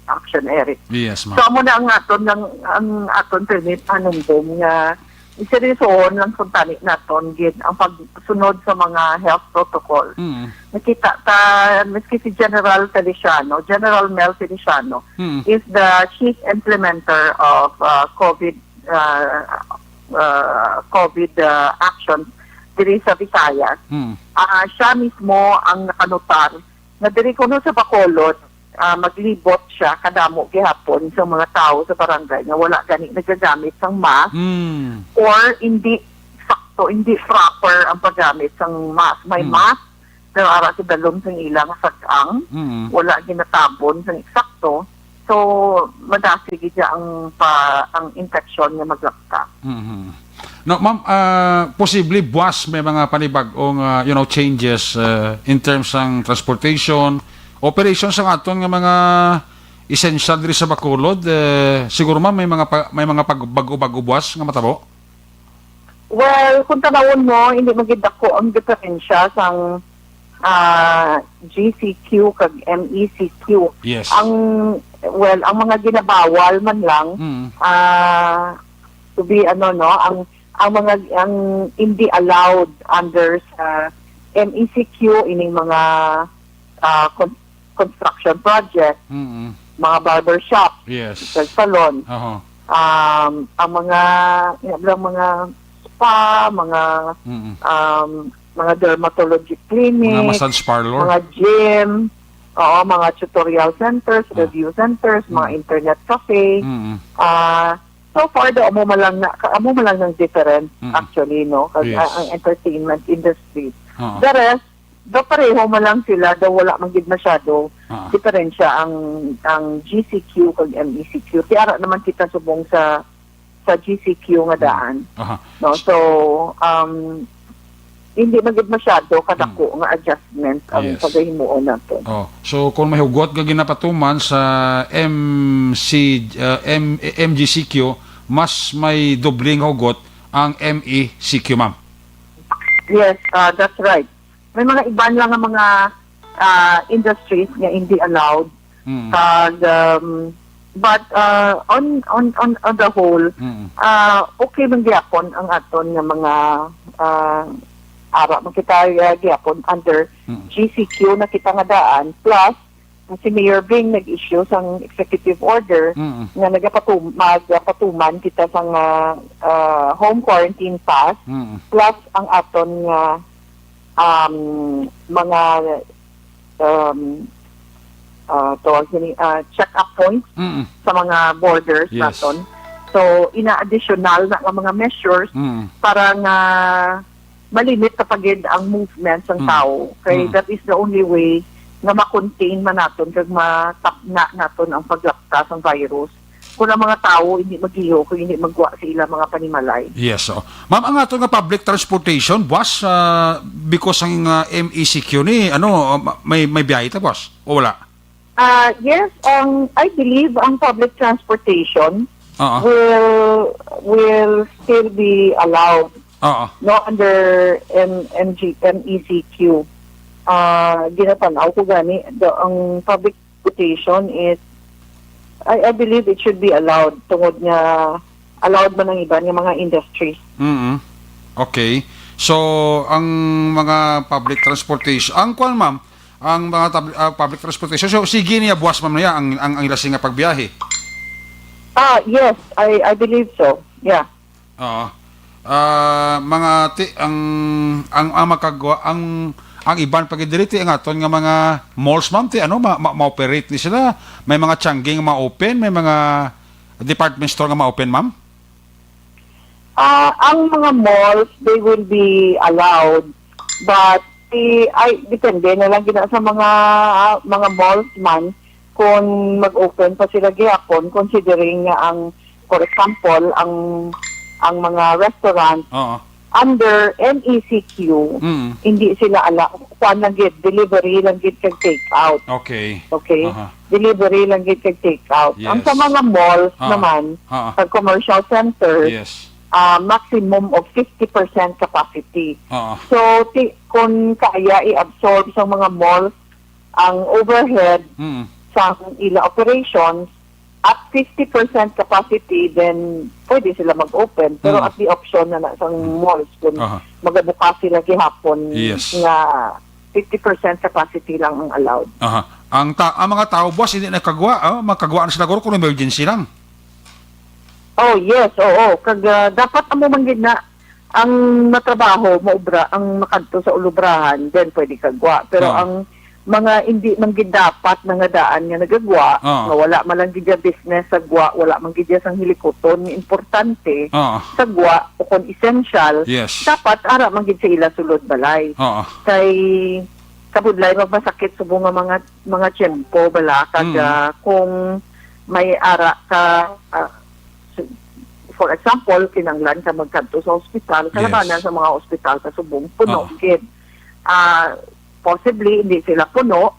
Action Eric. Yes, ma'am. So, amo na ang aton lang, ang aton permit panumdom nga seryosohon lang kuntani naton gid ang pagsunod sa mga health protocol. Mm. Nakita ta, miski si General Feliciano, General Mel Feliciano, Mm. is the chief implementer of, uh, COVID, uh, uh, COVID, uh, actions diri sa Visayas. Mm. Ah, siya mismo ang nakanutar nga diri kuno sa Bacolod, ah, maglibot siya kadamo gihapon sa mga tawo sa barangay nga wala gani nagagamit sang mask Mm. or hindi sakto, hindi proper ang paggamit sang mask. May Mm. mask, pero ara sa dalom sang ila nga sag-ang, Mm. wala ginatabon sang eksakto. So, madasig gid ang pa, ang infection nga maglapta. Mhm. No, ma'am, ah, posible buwas may mga panibag-ong, ah, you know, changes, ah, in terms sang transportation, operation sa aton nga mga essential diri sa Bacolod. Eh, siguro, ma'am, may mga pa, may mga pag, bago-bago buwas nga matabo? Well, kung tanawon mo, hindi man gid dako ang diferensya sang, ah, G C Q kag M E C Q. Yes. Ang, well, ang mga ginabawal man lang, Mm. ah, to be, ano, no, ang, ang mga, ang hindi allowed under sa M E C Q, ining mga, ah, con-, construction project, Mm-mm. mga barbershop, Yes. sa salon, Aha. um, ang mga, yung mga spa, mga, Mm-mm. um, mga dermatology clinic, Mga massage parlor. mga gym, oo, mga tutorial centers, Mm. review centers, mga Mm. internet cafe. Mm-mm. Ah, so far, daw amo man lang na, amo man lang ng different, Mm. actually, no? Kag Yes. ang, ang entertainment industry. Oo. The rest, daw pareho man lang sila, daw wala man gid masyado Ah. diferensya ang, ang G C Q kag M E C Q. Ti ara naman kita subong sa, sa G C Q nga daan. Aha. No? So, um, hindi man gid masyado kadako Hmm. nga adjustment ang Yes. pagahimuon nato. Oh, so kung may hugot nga ginapatuman sa M C, uh, M-, M G C Q, mas may doble nga hugot ang M E C Q, ma'am. Yes, uh, that's right. May mga iban lang nga mga, uh, industries nga hindi allowed. Mm. Kag, um, but, uh, on, on, on, on the whole, Mm. uh, okay man gyapon ang aton nga mga, uh, ara man kita, uh, gyapon under Mm. G C Q na kita nga daan, plus si Mayor Bing nag-issue sang executive order Mm. nga nagapatum-, magapatuman kita sang, uh, uh, home quarantine pass, Mm. plus ang aton nga, um, mga, um, ah, tawag sini, ah, check-up points Mm. sa mga borders Yes. naton. So, ina-additional na nga mga measures Mm. para nga malimit ta pa gid ang movement sang Mm. tawo. Kay Mm. that is the only way nga ma-contain man naton kag matapna naton ang paglapta sang virus. Kung ang mga tawo hindi magiho, kung hindi maggwa sa ilang mga panimalay. Yes, oh. Ma'am, ang ato nga public transportation, buwas, ah, because ang, ah, M E C Q ni, ano, ah, ma-, may, may biyahe ta, buwas? O wala? Ah, yes, ang, I believe ang public transportation Oo. will, will still be allowed, Oo. no, under M-, M G, M E C Q. Ah, ginatanaw ko gani, the, ang public transportation is, I, I believe it should be allowed tungod nga allowed man ang iban nga mga industries. Mm-mm. Okay. So, ang mga public transportation, ang kwan, ma'am, ang mga tab-, ah, public transportation, so, sige niya, buwas, ma'am, niya ang, ang, ang ila sing nga pagbiyahe? Ah, yes, I, I believe so. Yeah. Oo. Ah, mga ti-, ang, ang, ang makagwa-, ang, ang iban pa gid diri ti ang aton nga mga malls, ma'am, ti ano, ma-, ma-, ma-operate ni sila. May mga Tianguin nga ma-open, may mga department store nga ma-open, ma'am? Ah, ang mga malls, they will be allowed, but the, ay, depende na lang gina sa mga, ah, mga malls man kung mag-open pa sila gihapon, considering nga ang, for example, ang, ang mga restaurant Oo. under M E C Q, Mm. hindi sila ala-, kuwan lang gid, delivery lang gid kag take out. Okay. Okay? Aha. Delivery lang gid kag take out. Ang Yes. sa mga malls Ah. naman, Ah. sa commercial centers, Yes. ah, maximum of fifty percent capacity. Ah. So, ti-, kung kaya i-absorb sa mga malls ang overhead Mm. sa ila operations at fifty percent capacity, then pwede sila mag-open. Pero Mm. at the option na na sa Mm. malls kung Aha. magabukas sila gihapon Yes. nga fifty percent capacity lang ang allowed. Aha. Ang ta-, ang mga tao, boss, hindi na kagwa, oh, makagwa na sila guro kung emergency lang. Oh, yes, oo. Kag, ah, dapat amo man gid na ang matrabaho, maubra, ang makadto sa ulubrahan, then pwede kagwa. Pero Oo. ang mga hindi man gid dapat nangadaan nga nagagwa, Oo. nga wala man lang gid siya business sa gwa, wala man gid siya sang hilikuton nga importante Oo. sa gwa o kon essential, Yes. dapat ara man gid sa ila sulod balay. Oo. Kay kabudlay magmasakit subong nga mga, mga tiyempo bala, kag, Mm. ah, kung may ara ka, ah, s-, for example, kinanglan ka magkadto sa hospital, kalabanan Yes. sa mga hospital sa Subong, puno Oo. gid. Ah, possibly, hindi sila puno,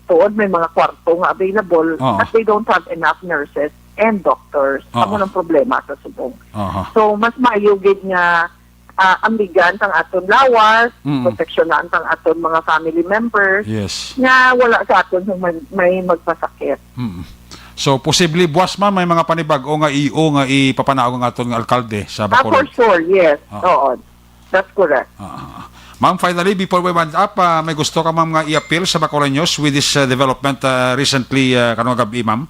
tuod may mga kwarto nga available, Oo. but they don't have enough nurses and doctors. Oo. Amo ang problema sa Subong. Aha. So, mas maayo gid nga, ah, ambigan sang aton lawas, Mm. proteksyonan sang aton mga family members, Yes. nga wala sa aton nga may, may magpasakit. Mm. So, posible buwas man may mga panibag-o nga E O nga ipapanaog ang aton nga alkalde sa Ah, for Bacolod. sure, yes. Ah. Oo. That's correct. Ah. Ma'am, finally, before we wind up, ah, may gusto ka, ma'am, nga i-appeal sa Bacolod News with this, ah, development, ah, recently, ah, karong gab-i, ma'am?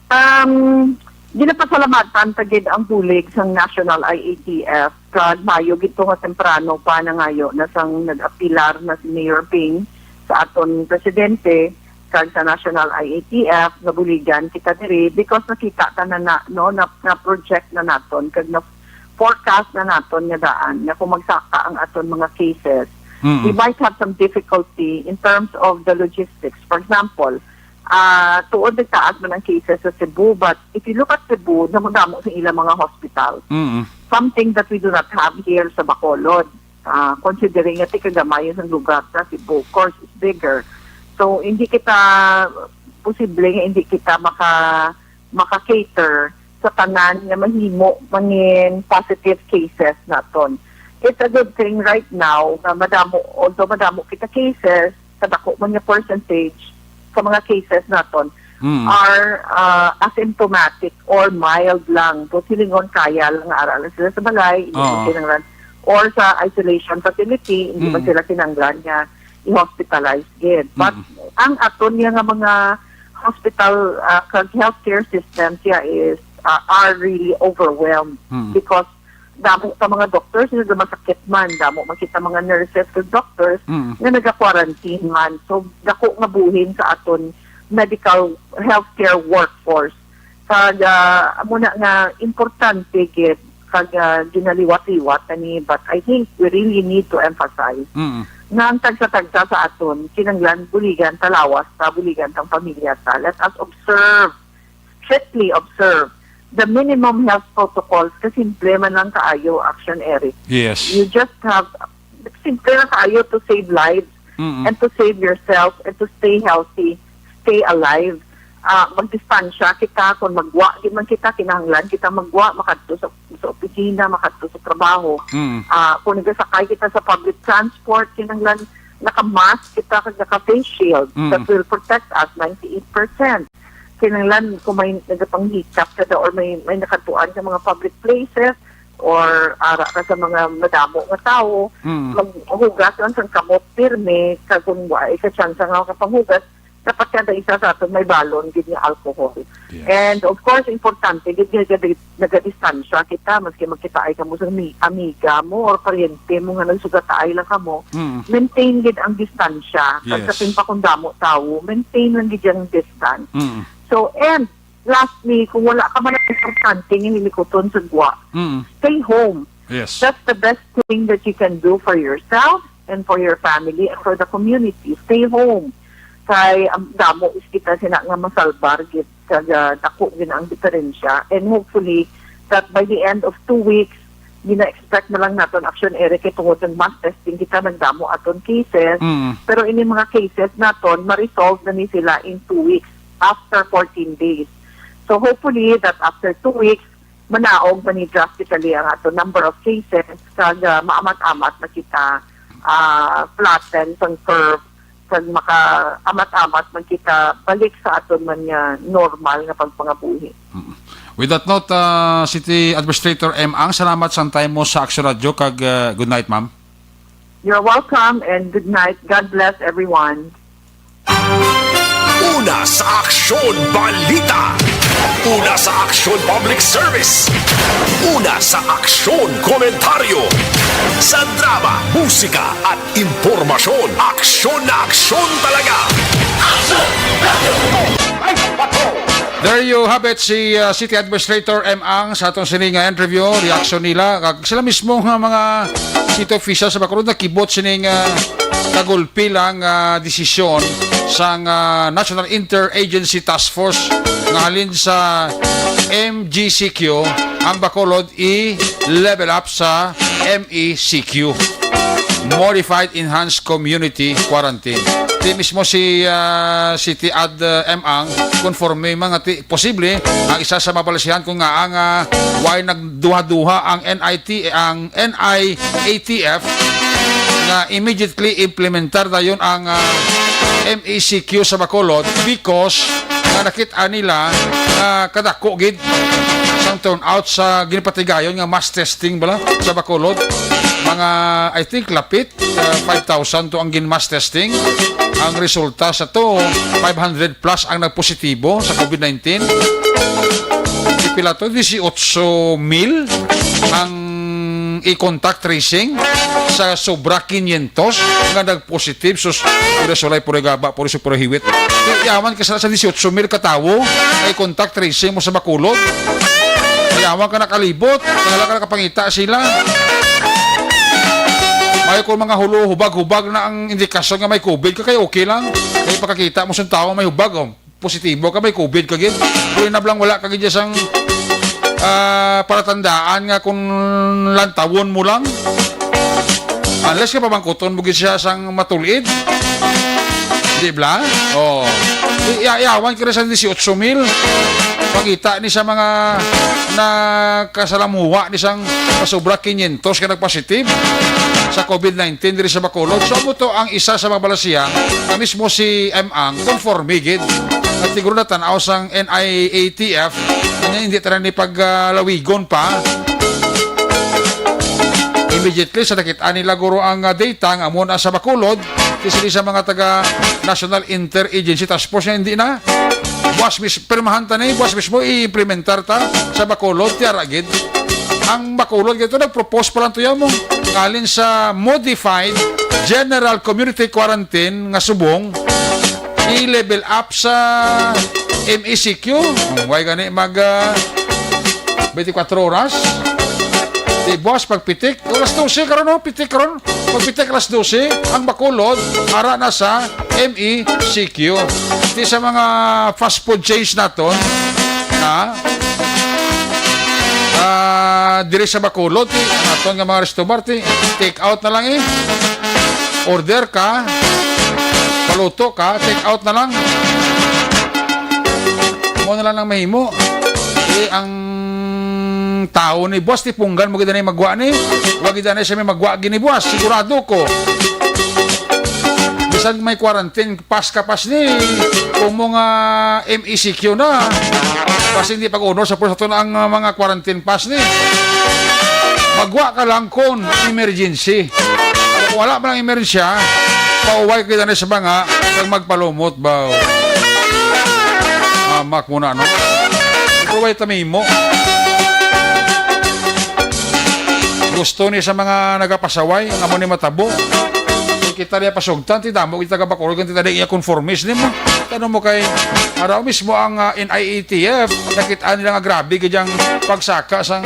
Um, ginapasalamatan ta gid ang bulig sang National I A T F, kag maayo gid to nga temprano pa nangayo na sang nag-apilar na si Mayor Ping sa aton presidente kag sa National I A T F nga buligan kita diri because nakita ta na, na, no, na, na project na naton kag na forecast na naton nga daan nga kung magsaka ang aton mga cases, Mm. we might have some difficulty in terms of the logistics. For example, ah, tuod nagtaas man ang cases sa Cebu, but if you look at Cebu, damo-damo sa ilang mga hospital. Mm. Something that we do not have here sa Bacolod. Ah, considering nga tikagamayon sang lugar sa Cebu, of course, is bigger. So, hindi kita, posible nga hindi kita maka, maka-cater sa tanan nga mahimo mangin positive cases naton. It's a good thing right now nga madamo, although madamo kita cases, kadako man nga percentage sa mga cases naton Mm. are, ah, asymptomatic or mild lang. So, silingon kaya lang nga ara lang sila sa balay, hindi Oo. man kinahanglan, or sa isolation facility, hindi man Mm. sila kinahanglan nga i-hospitalize gid. But Mm. ang aton nga, nga mga hospital, ah, kag healthcare system siya is, ah, are really overwhelmed Mm. because damo sa mga doctors nga masakit man, damo man kita mga nurses kag doctors Mm. nga naga-quarantine man. So, dako nga buhin sa aton medical healthcare workforce. Kag, ah, amo na nga importante gid kag, ah, ginaliwat-liwat na ni, but I think we really need to emphasize Mm. nga ang tagsa-tagsa sa aton kinanglan buligan ta lawas ta, buligan tang pamilya ta. Let us observe, strictly observe the minimum health protocols, kasimple man lang kaayo, Action Eric. Yes. You just have, simple lang kaayo to save lives Mm-mm. and to save yourself and to stay healthy, stay alive. Ah, magdistansya kita, kung magwa gid man kita, kinahanglan kita magwa, makadto sa, sa opisina, makadto sa trabaho. Mm. Ah, kung nagasakay kita sa public transport, kinahanglan naka-mask kita kag naka-face shield Mm. that will protect us ninety-eight percent. Kinahanglan kung may nagapanghikap ka daw or may, may nakadtuan sa mga public places or ara ka sa mga madamo nga tawo, Mm. maghugas lang sang kamot pirmi, kag kung wa ka tsansa nga makapanghugas, dapat kada isa sa aton may balon gid nga alcohol. Yes. And of course, importante gid nga gadi-, nagadistansya kita, maski magkitaay kamo sa mi-, amiga mo or paryente mo nga nagsugataay lang kamo, Mm. maintain gid ang distansya. Kag Yes. kapin pa kung damo tawo, maintain lang gid ang distance. Mm. So, and lastly, kung wala ka man ang importante nga hilikuton sa gwa, Mm. stay home. Yes. That's the best thing that you can do for yourself and for your family and for the community. Stay home. Kay ang damo is kita sina nga masalbar gid kag, ah, dako gid ang diferensya. And hopefully that by the end of two weeks, gina-expect na lang naton, Action Eric, kay tungod nag mass testing kita, nagdamo aton cases. Mm. Pero ini mga cases naton, ma-resolve na ni sila in two weeks after fourteen days. So hopefully that after two weeks, manaog man ni drastically ang ato number of cases, kag, ah, maamat-amat na kita, ah, flatten sang curve, kag makaamat-amat man kita balik sa aton man nga normal nga pagpangabuhi. Mm. With that note, ah, City Administrator M Ang, salamat sa time mo sa Action Radio, kag, ah, good night, ma'am. You're welcome and good night. God bless everyone. Una sa Aksyon Balita. Una sa Aksyon Public Service. Una sa Aksyon Komentaryo. Sa drama, musika at impormasyon, aksyon na aksyon talaga. Aksyon! There you have it, si, uh, City Administrator M Ang sa atong sini nga interview, reaction nila. Kag sila mismo nga mga city officials sa Bacolod nakibot sini nga kagulpi lang, uh, desisyon sang, ah, National Interagency Task Force nga halin sa M G C Q, ang Bacolod i-level up sa M E C Q, Modified Enhanced Community Quarantine. Ti mismo si, ah, City Ad, ah, M Ang, konforme man nga ti posible ang isa sa mabalasihan kung nga ang, ah, why nagduha-duha ang N I T, ang N I A T F nga immediately implementar dayon ang, ah, M E C Q sa Bacolod because nga nakit-an nila nga kadako gid sang turnout sa ginpatigayon nga mass testing bala sa Bacolod. Mga, I think, lapit, ah, five thousand to ang gin-mass testing. Ang resulta sa to, five hundred plus ang nagpositibo sa COVID nineteen. Di pila to, dieciocho mil ang i-contact tracing sa sobra quinientos nga nag-positive. Sus, pura sulay, pura gaba, pura, pura hiwit. Yaman ka sa, sa dieciocho mil ka tawo ay contact tracing mo sa Bacolod. Yaman ka nakalibot, wala ka nakapangita sila. May kung mga hulo, hubag-hubag na ang indikasyon nga may COVID ka, kay okay lang. Kay pakakita mo sa tao may hubag, oh. Positibo ka, may COVID ka gid. Pero nablang wala ka gid sang, ah, palatandaan nga kung lantawon mo lang. Unless ka pamangkuton mo gid siya sang matulid. Di bala? Oh. Iya-, iyawan ka rin sa dieciocho mil. Pangita ni sa mga nakasalamuha ni sang pasobra quinientos ka nagpositive sa COVID nineteen diri sa Bacolod. So, amo to ang isa sa mga balasiya nga mismo si M Ang konforme gid. At siguro na tan-aw sang N I A T F, kanya hindi tanan ni pag, ah, lawigon pa. Immediately sa nakit-an nila guro ang, ah, data nga amo na sa Bacolod, especially sa mga taga National Interagency Task Force nga hindi na. Buwas mis-, pirmahan ta ni, buwas mismo i-implementar ta sa Bacolod, tiara gid. Ang Bacolod gito nag-propose pa lang to yamo. Ngalin sa modified general community quarantine nga subong, i-level up sa M E C Q. Kung why gani mag, ah, twenty-four oras? Di buwas pagpitik, alas dose karon, no? Pitik karon. Pagpitik alas dose, ang Bacolod, ara na sa M E C Q. Di sa mga fast food chains naton, ha? Ah, diri sa Bacolod, ti, ang aton nga mga resto bar, ti, take out na lang eh. Order ka, paluto ka, take out na lang. Mo na lang ang mahimo. Eh, ang tao ni boss, ti punggan mo gid na magwa ni. Wag gid na siya may magwa gini boss, sigurado ko. Bisan may quarantine, pass ka pass ni, kung mo nga M E C Q na. Kasi hindi pag-unor sa pulis ato na ang, uh, mga quarantine pass ni. Magwa ka lang kung emergency. Kung wala man ang emergency, pauway ka na sa mga kag magpalumot ba. Amak mo na, no? Ito way tamimo. Gusto ni sa mga nagapasaway, nga mo ni matabo. Kung kita niya pasugtan, ti damo kita ka Bacolod, kung kita di iya conformist nimo. Tanong mo kay, araw mismo ang, ah, N I A T F, nakita nila nga grabe gid ang pagsaka sang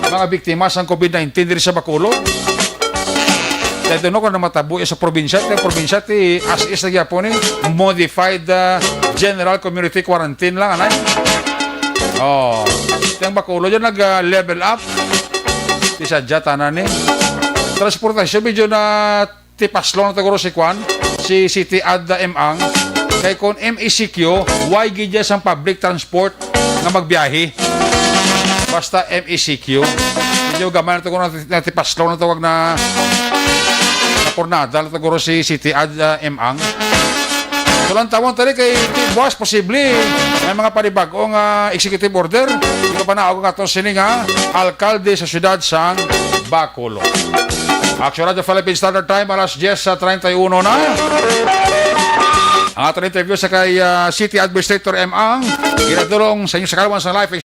mga biktima sang COVID nineteen diri sa Bacolod. Dahil doon ako na matabo sa probinsya, kay probinsya ti as is na gyapon ni modified, ah, general community quarantine lang, anay. Oh, ang Bacolod yun nag, ah, level up. Ti sadya tanan ni. Transportasyon, medyo na tipaslon na to guro si Kwan, si City Ad M Ang. Kay kung M E C Q, why gid dyan sang public transport nga magbiyahe? Basta M E C Q. Medyo gamay na to guro, nati-, natipaslon na to, wag na, napurnada na to guro si City Ad, ah, M Ang. So, lantawon tali kay ti-, boss, posible may mga panibag-o nga executive order. Ito pa na ako nga itong sini nga alkalde sa siyudad sang Bacolod. Action Radio Philippine Standard Time, alas diyes sa treinta y uno na. Ang aton interview sa kay, ah, City Administrator M Ang, ginadulong sa inyo sa kalawan sa live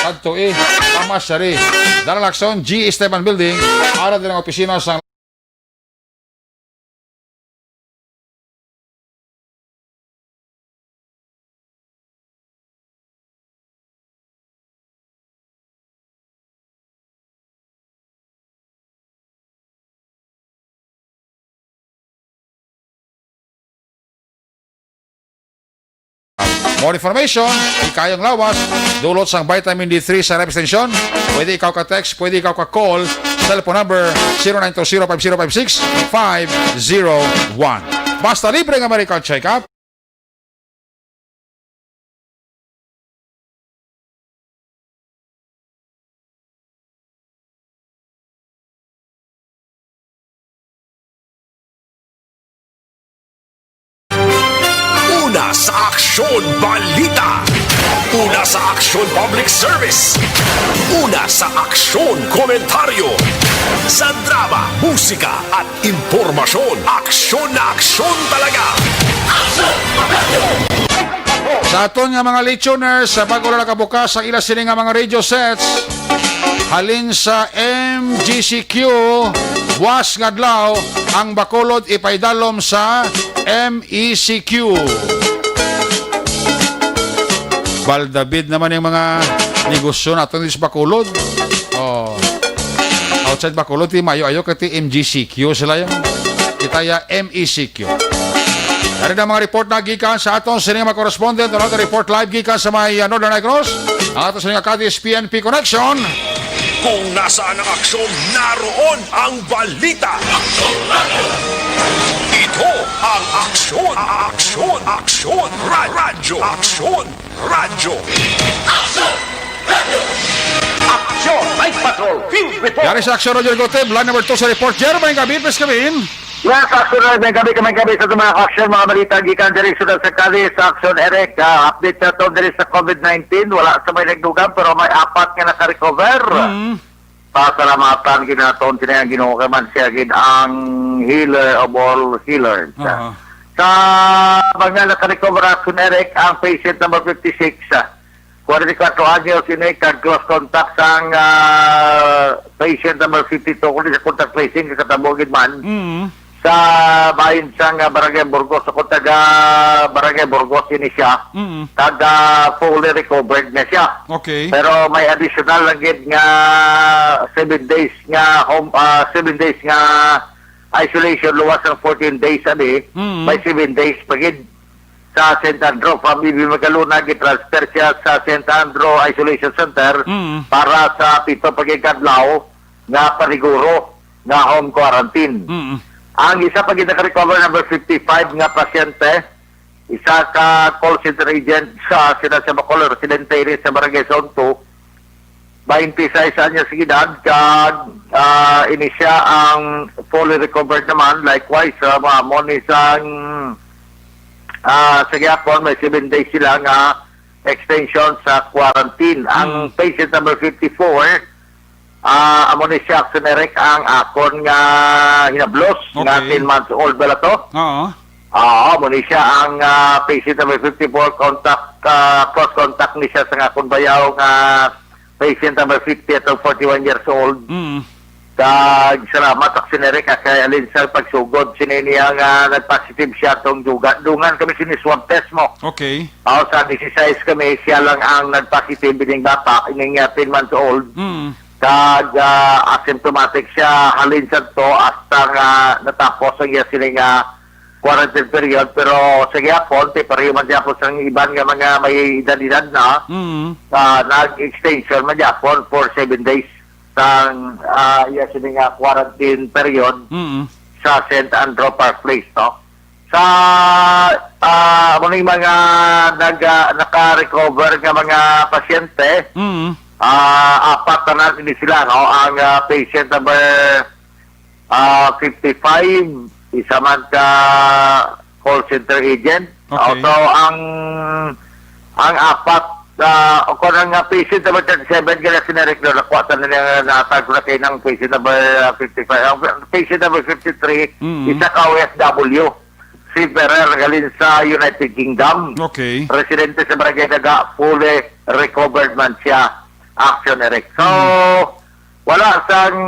Kadto, eh, Tamas Sari. Dara Lacson, G Esteban Building, ara din ang opisina sa More information, ikayang lawas, dulot sang vitamin D three sa Rep Extension. Pwede ikaw ka-text, pwede ikaw ka-call. Cellphone number, zero nine two zero five zero five six five zero one. Basta libre nga medical check-up. Una sa aksyon, balita. Una sa aksyon, public service. Una sa aksyon, komentaryo. Sa drama, musika, at impormasyon, aksyon na aksyon talaga. Sa aton nga mga listeners, sa bago lang nakabukas ang ila sini nga mga radio sets, halin sa M G C Q, buwas nga adlaw, ang Bacolod ipaidalom sa M E C Q. Baldabid naman yung mga negosyo natin dito sa Bacolod. Oh. Outside Bacolod, ti mayo-ayo kay ti M G C Q sila yung. Kita ya M E C Q. Dari na mga report na gikan sa aton sini nga mga correspondent, ano, report live gikan sa may, uh, Northern Negros. Ang aton sini nga Cadiz P N P Connection. Kung nasaan ang aksyon, naroon ang balita. Ito ang aksyon, aksyon, aksyon, ra- radyo, aksyon, radyo. Aksyon! Night Patrol Field Report! Yari sa Aksyon, Roger Goteb, line number two sa report. Jer, may gabi, please, kami. Yes, Aksyon, may gabi, may gabi sa mga aksyon, mga balita gikan diri sa Sudad sa Cali, sa Aksyon Eric, ah, update sa to diri sa COVID nineteen, wala sa may nagdugang, pero may apat nga naka-recover. Mm. Pasalamatan gid naton sini ang Ginoo, kay man siya gid ang healer of all healers. Aha. Sa mga naka-recover, Aksyon Eric, ang patient number fifty-six, ah, forty-four anyos ini, kag close contact sang, ah, patient number fifty-two, kung sa contact tracing, katabo gid man. Mm. Sa bahin sang, ah, Barangay Burgos, sa taga Barangay Burgos ini siya, Mm. taga fully recovered na siya. Okay. Pero may additional lang gid nga seven days nga home, ah, seven days nga isolation, luwas ang fourteen days, abi, Mm. may seven days pa gid sa Saint Andrew. From B B Magalona, gitransfer siya sa Saint Andrew Isolation Center Mm. para sa pito pa gid ka adlaw nga paniguro nga home quarantine. Mm. Ang isa pa gid naka-recover, number fifty-five nga pasyente, isa ka call center agent sa siyudad sa Bacolod, residente ini sa Barangay Zone two, twenty-six anyos ang edad, kag, ah, ini siya ang fully recovered naman. Likewise, sa mga amo ni sang, ah, sa gihapon, may seven days sila nga extension sa quarantine. Ang Mm. patient number fifty-four, ah, amo ni siya, Aksyon Eric, ang akon nga hinablos, nga Okay. ten months old bala to. Oo. Oo, amo ni siya ang, ah, patient number fifty-four, contact, ah, close contact ni siya sa akon bayaw nga patient number fifty, atong forty-one years old. Mm. Kag salamat, Aksyon Eric, ah, kay halin sa pagsugod sini niya nga nag-positive siya tong duga-, dungan kami sini swab test mo. Okay. Aw, sa dieciséis kami, siya lang ang nag-positive, ining bata, ining, ah, ten months old. Mm. Kag, ah, asymptomatic siya halin sa to hasta nga natapos ang iya sini nga quarantine period. Pero sa gihapon, ti pareho man gihapon sa iban nga mga may edad-edad na, Mm. ah, nag-extension man gihapon for seven days sang, ah, iya sini nga quarantine period Mm. sa Saint Andrew Park Place, no? Sa, ah, amo ning mga nag-, ah, naka-recover nga mga pasyente, Mm. ah, apat na na ini sila, no? Ang, ah, patient number, ah, fifty-five, isa man ka call center agent. Okay. So, ang, ang apat, ah, o kung ang, ah, patient number thirty-seven, kaya sinarik na nakuha ta na niya, natag na kay ng patient number, ah, fifty-five. Ang patient number fifty-three, Mm. isa ka O F W. Seafarer, galing sa United Kingdom. Okay. Residente sa Barangay Daga, fully recovered man siya, Action Eric. So, Mm. wala sang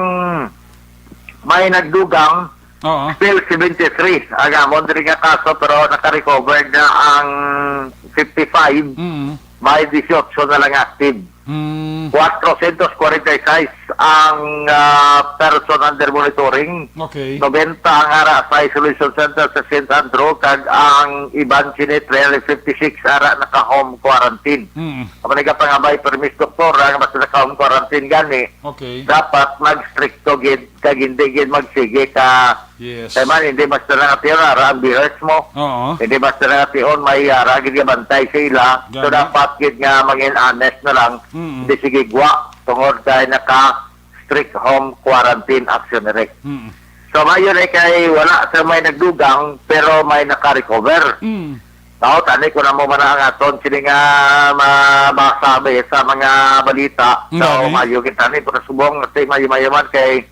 may nagdugang, Oo. Still seventy-three ang amon diri nga kaso, pero naka-recover na ang fifty-five. Mm. May dieciocho na lang active. Mm. Four hundred forty-six ang, ah, person under monitoring. Okay. Ninety ang ara sa isolation center sa Saint Andrew, kag ang iban sini, three hundred fifty-six, ara naka-home quarantine. Mm. Ang nagapangabay permis doktor, ang basta naka-home quarantine gani, Okay. dapat mag-stricto gid, kag hindi gid magsige ka Yes. Kay man, hindi basta na nga tion, ara ang viewers mo. Oo. Hindi basta na nga tion, may ara gid nga bantay sa ila. So, Gani. dapat gid nga mangin honest na lang. Mm. Hindi sige gwa, tungod kay naka strict home quarantine action direct. Mm. So, mayo na kay wala sa may nagdugang, pero may naka-recover. Mm. Tao, tani ko na mo man ang aton, sini nga mabasa ba sa mga balita. So, Gani. mayo gid tani, pero subong, kasi mayo-mayo man kay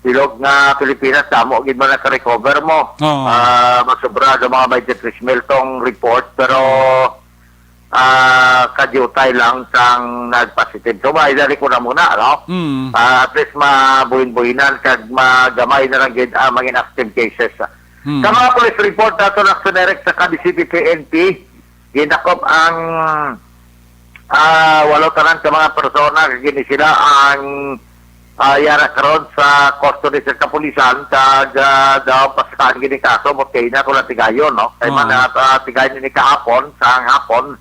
Bilog nga Pilipinas, damo gid man naka-recover mo. Oo. Ah, masobra ang mga twenty-three mil tong report, pero, ah, kadiutay lang sang nag-positive. So, may dali ko na muna, no? Mm. Ah, at least mabuhin-buhinan kag magamay na lang gid ang mga inactive cases. Mm. Sa mga police report nato, Action Direct, sa K D C P P N P, Gindakop ang, ah, walo tanan ka mga persona, kag ini sila ang, ah, yara karon sa custody sa kapulisan, kag, ah, daw pasahan gini kaso, mo kay na ko lang tigayon, no? Kay Oo. man, ah, tigayon ni kahapon, sa hapon,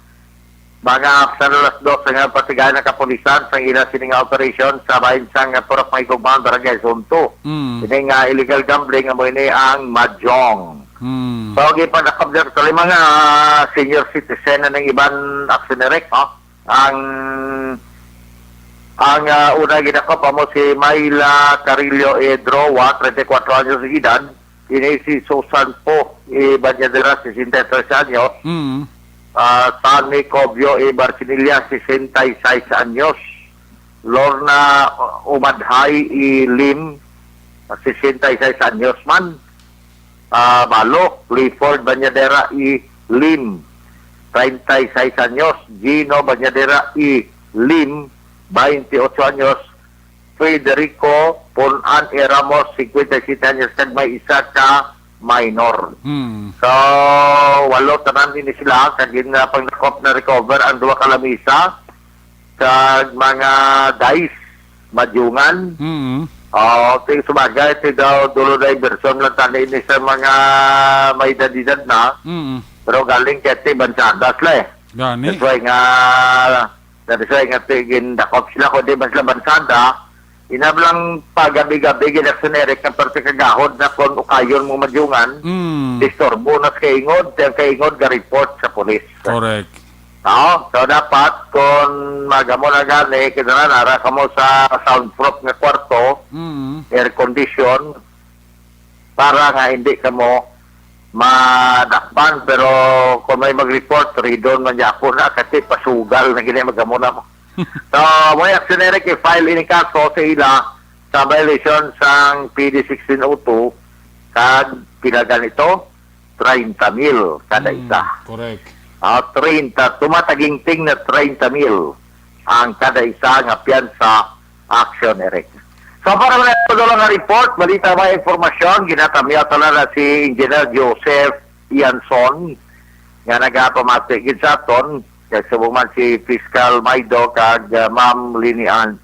mga after alas dos nga patigayon ang kapulisan sa ila sini nga operasyon sa bahin sang Purok Mahigugmaon, Barangay Zone two. Mm. Ini nga illegal gambling, amo ini ang mahjong. Hmm. So, gipadakob dyan sa mga, ah, senior citizen na ng iban Action Direct, no? Ang, ang, ah, una gidakop amo si Myla Carillo Edroa, treinta y cuatro anyos de edad. Ini si Susan Po, eh, Banyadera, sesenta y tres anyos. Hmm. Ah, Sunny Cobio, eh, Barcinilla, sesenta y seis anyos. Lorna Umadhay, eh, Lim, sesenta y seis anyos man. Ah, balo, Clifford Bañadera y Lim, treinta y seis anyos, Gino Bañadera y Lim, veintiocho anyos, Federico Pon-an y Ramos, cincuenta y siete anyos, kag may isa ka minor. Hmm. So, walo tanan ini sila, kag gin-, ah, pangdakop na recover ang duha ka lamisa, kag mga dice, madyungan. Mm. Oh, ting subagay, ti daw dulo na version lang tani ini sa mga may edad-edad na. Mm. Pero galing kay ti bansada sila eh. Gani. That's why nga, that's why nga ti gindakop sila, kundi man sila bansada, inab lang pagabi-gabi ginaksyon Eric ang parte kagahod na kung ukayon mo madyungan, Mm. disturbo na sa kaingod, ang kaingod ga-report sa pulis. Correct. No? So, dapat, kung magamo na gani, kinahanglan ara kamo sa soundproof nga kwarto, Mm. air condition, para nga hindi kamo madakpan. Pero kung may mag-report, ridon man niya ako na, kasi pasugal na gini, magamo na mo. So, may action na rin i-file ini kaso sa ila sa violation sang P D sixteen oh two, kag pila ganito? Treinta mil kada Mm, isa. Correct. Ah, treinta, tumataginting na treinta mil ang kada isa nga piyansa, Action Direct. So, para man sa dulang nga report, balita, may impormasyon, ginatamyaw tala na si Engineer Joseph Ianson, nga nagapamati gid sa aton, kag subong man si Fiscal Maido kag, ah, Ma'am Linian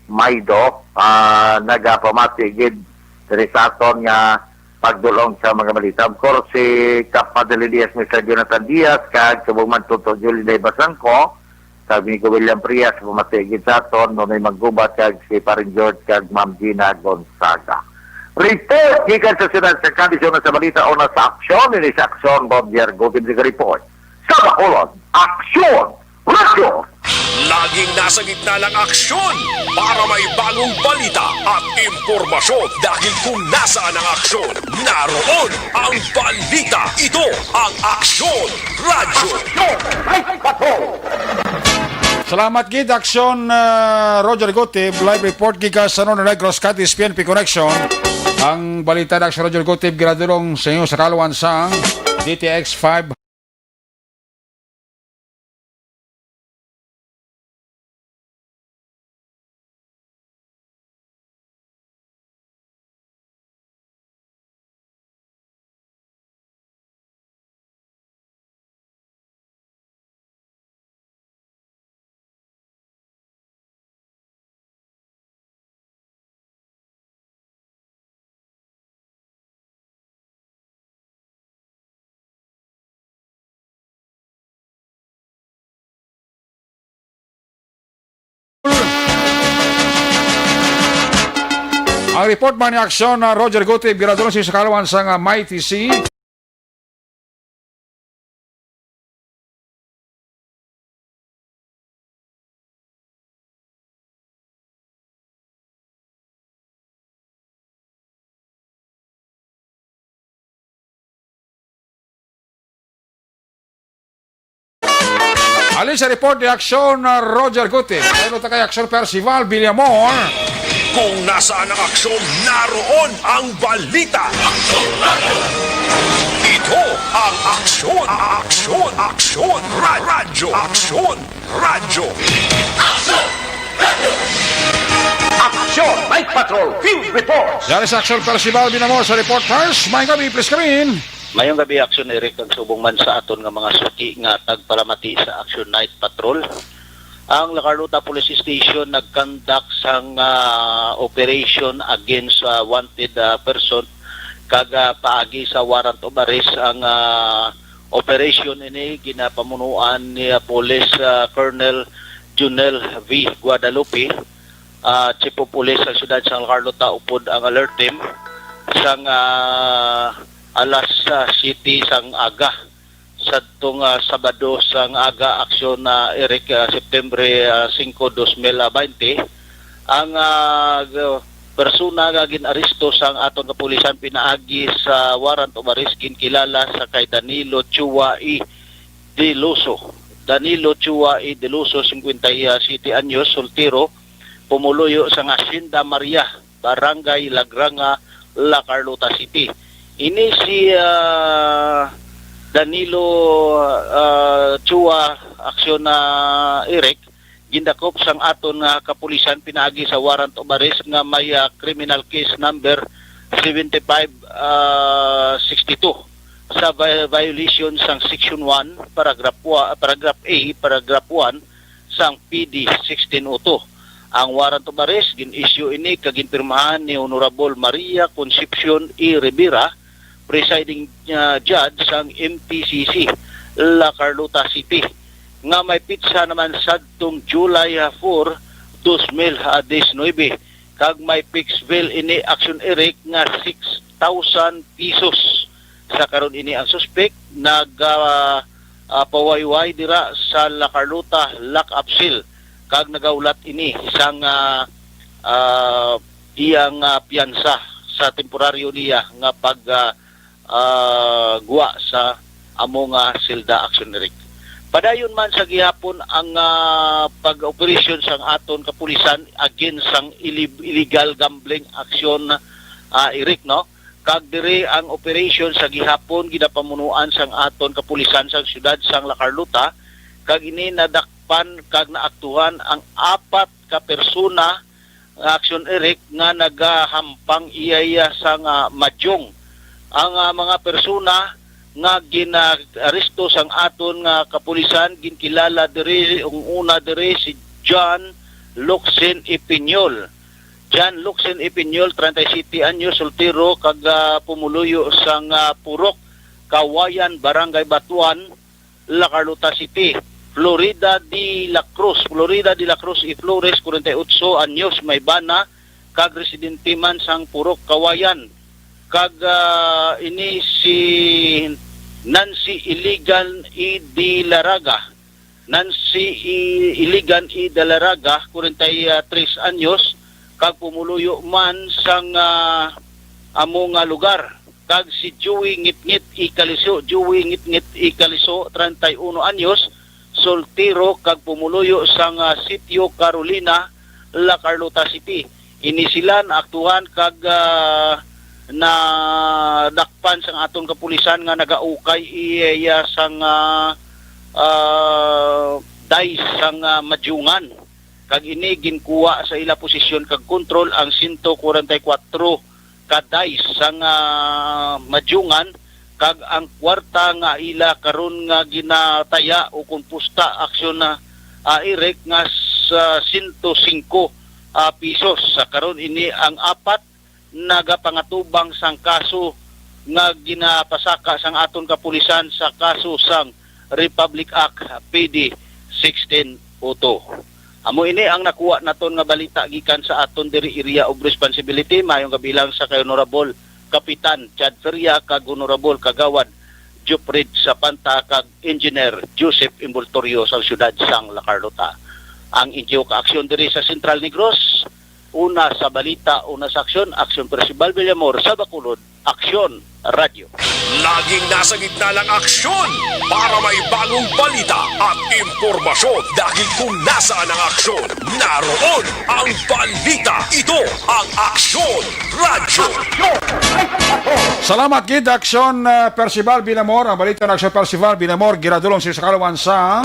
Maido, ah, nagapamati gid diri sa aton nga pagdulong sa mga balita. Of course, si Kap Madeline Diaz, Mister Jonathan Diaz, kag subong man Toto Julie Day Basangco, kag Migo William Frias, pamati gid sa aton, Nonoy Maggubat, kag si Paring George, kag Ma'am Gina Gonzaga. Report gikan sa siyudad sa Cadiz, una sa balita, una sa aksyon, ini sa aksyon, Roger Gutib, report. Sa Bacolod, Aksyon Radyo. Laging nasa gitna ng aksyon para may bagong balita at impormasyon, dahil kung nasaan ang aksyon, naroon ang balita. Ito ang Aksyon Radyo. Aksyon! Ay, patrol! Salamat gid, Aksyon, ah, Roger Gutib, live report gikan sa Northern Negros, Cadiz, P N P Connection. Ang balita na Aksyon Roger Gutib, ginadulong sa inyo sa kaluan sang D T X five. Ang report man ni Aksyon na Roger Gutib, girador sa kalawan sang, ah, Mighty C. Alin sa report ni Aksyon, uh, Roger Gutierrez? Ano ta kay Aksyon Percival Villamor? Kung nasaan ang aksyon, naroon ang balita. Ito ang Aksyon, Aksyon, Aksyon, Ra-, Radyo, Aksyon, Radyo. Aksyon Night Patrol Field Reports. Yari sa Aksyon Percival Villamor sa reporters. May kami, please, kami. Mayong gabi, Aksyon Eric, kag subong man sa aton nga mga suki nga tagpalamati sa Action Night Patrol. Ang La Carlota Police Station nagkandak sang, ah, operation against, ah, wanted, ah, person, kag, ah, paagi sa warrant of arrest ang, ah, operation ini ginapamunuan ni, ah, Police, ah, Colonel Junel V Guadalupe, ah, Chief of Police sa siyudad sang La Carlota, upod ang alert team sang, ah, alas, ah, siyete sang aga. Sadtong, ah, Sabado sang aga, Aksyon, ah, Eric, ah, September, ah, singko, dos mil baynte, ang, ah, g-, persona nga gin-aresto sang aton kapulisan pinaagi sa warrant of arrest ginkilala sa kay Danilo Chua E. Deloso. Danilo Chua E. Deloso, singkwenta y siete anyos, soltero, pumuluyo sa Hacienda Maria, Barangay Lagranga, La Carlota City. Ini si, ah, Danilo, ah, Chua, Aksyon na Eric, gindakop sang aton nga kapulisan pinaagi sa warrant of arrest nga may, ah, criminal case number seventy-five, ah, sixty-two sa vi-, violation sang Section one, paragraph wa-, paragraph A, paragraph one sang P D sixteen oh two. Ang warrant of arrest, gin-issue ini kag ginpirmahan ni Honorable Maria Concepcion E. Rivera, presiding, ah, judge sang M P C C, La Carlota City, nga may pitsa naman sadtong July, ah, four, dos mil diecinuebe, kag may fixed bail ini, Aksyon Eric, nga six thousand pesos. Sa karon ini ang suspek nag, ah, ah, pawayway dira sa La Carlota lock-up cell, kag nagaulat ini sang, ah, ah, iyang, ah, piyansa sa temporaryo niya nga pag, ah, ah, guwa sa amo nga selda, Aksyon Eric. Padayon man sa gihapon ang, ah, pag-operasyon sang aton kapulisan against sang ili-, illegal gambling, Aksyon, ah, Eric, no? Kag diri ang operation sa gihapon ginapamunuan sang aton kapulisan sang siyudad sang La Carlota, kag ini nadakpan kag naaktuhan ang apat ka persona, Aksyon Eric, nga nagahampang iya sang, ah, madyong. Ang, ah, mga persona nga gin-aresto sang aton nga kapulisan, ginkilala diri, ang una diri si John Luxin Ipinyol. John Luxin Ipinyol, treinta y siete anyos, soltero, kag, ah, pumuluyo sang, ah, Purok Kawayan, Barangay Batuan, La Carlota City. Florida de la Cruz, Florida de la Cruz y Flores, kwarenta y otso anyos, may bana, kag residente man sang Purok Kawayan. Kag, ah, ini si Nancy Iligan E. de la Raga. Nancy I-, Iligan E. de la Raga, kwarenta y tres anyos, kag pumuluyo man sang, ah, amo nga lugar. Kag si Joey Ngitngit E. Caliso, Joey Ngitngit E. Caliso, treinta y uno anyos, soltero kag pumuluyo sang, ah, Sitio Carolina, La Carlota City. Ini sila naaktuhan kag, ah, nadakpan sang aton kapulisan nga nagaukay iya sang, ah, ah, dice sang, ah, madyungan. Kag ini ginkuha sa ila posisyon kag kontrol ang sento kwarenta y kwatro ka dice sang, ah, madyungan, kag ang kwarta nga ila karon nga ginataya o kon pusta, Aksyon na, ah, Eric, nga sa sento singko, ah, pesos. Sa karon ini ang apat nagapangatubang sang kaso nga ginapasaka sang aton kapulisan sa kaso sang Republic Act P D sixteen oh two. Amo ini ang nakuha naton nga balita gikan sa aton diri area of responsibility. Mayong gabi lang sa kay Honorable Kapitan Chad Feria kag Honorable Kagawad Juprid Sapanta kag Engineer Joseph Envoltorio sa siyudad sang La Carlota. Ang inyo kaaksyon diri sa Central Negros, una sa balita, una sa aksyon, Aksyon Percival Villamor sa Bacolod, Aksyon Radyo. Laging nasa gitna ng aksyon para may bagong balita at impormasyon, dahil kung nasaan ang aksyon, naroon ang balita. Ito ang Aksyon Radyo. Salamat gid, Aksyon, uh, Percival Villamor. Ang balita ng Aksyon Percival Villamor, ginadulong sa kalawan sang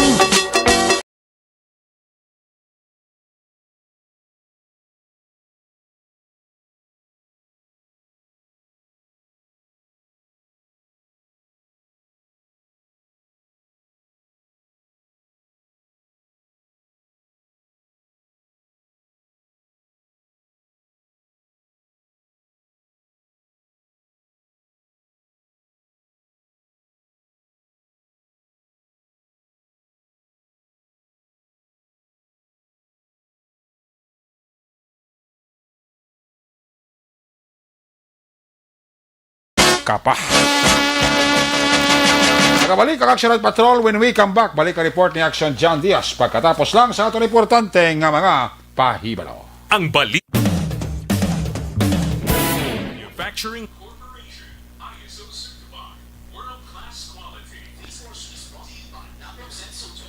Kapa. Nakabalik ang Action Night Patrol. When we come back, balik ang report ni Action John Diaz pagkatapos lang sa aton importante nga mga pahibalo. Ang balik. Manufacturing Corporation, I S O certified, world-class quality. This portion is brought to you by Naples and Soto.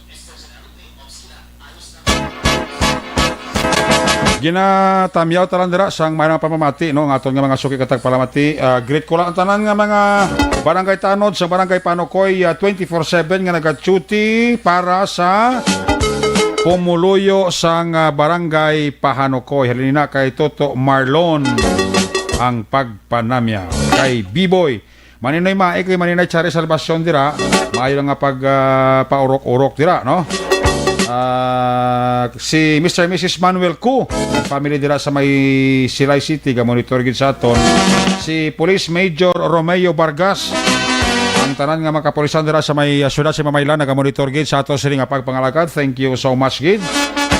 Ginatamiyaw ta lang dira sang may mga pamamati, no, ang aton nga mga suki kag tagpalamati. Ah, greet ko lang ang tanan nga mga barangay tanod sa Barangay Panukoy, ah, twenty-four seven nga nagatuti para sa pumuluyo sang, ah, Barangay Pahanukoy. Halin na kay Toto Marlon ang pagpanamyaw. Kay Biboy Maninoy Mae, kay Maninoy Chari Salvacion dira. Maayo lang nga pag, ah, paurok-urok dira, no? Ah, si Mister and Missus Manuel Ku, family dira sa may Silay City, ga-monitor gid sa aton. Si Police Major Romeo Vargas, ang tanan nga mga kapulisan dira sa may, ah, siyudad sa Mamaylan, naga-monitor gid sa ato sini nga pagpangalagad. Thank you so much gid.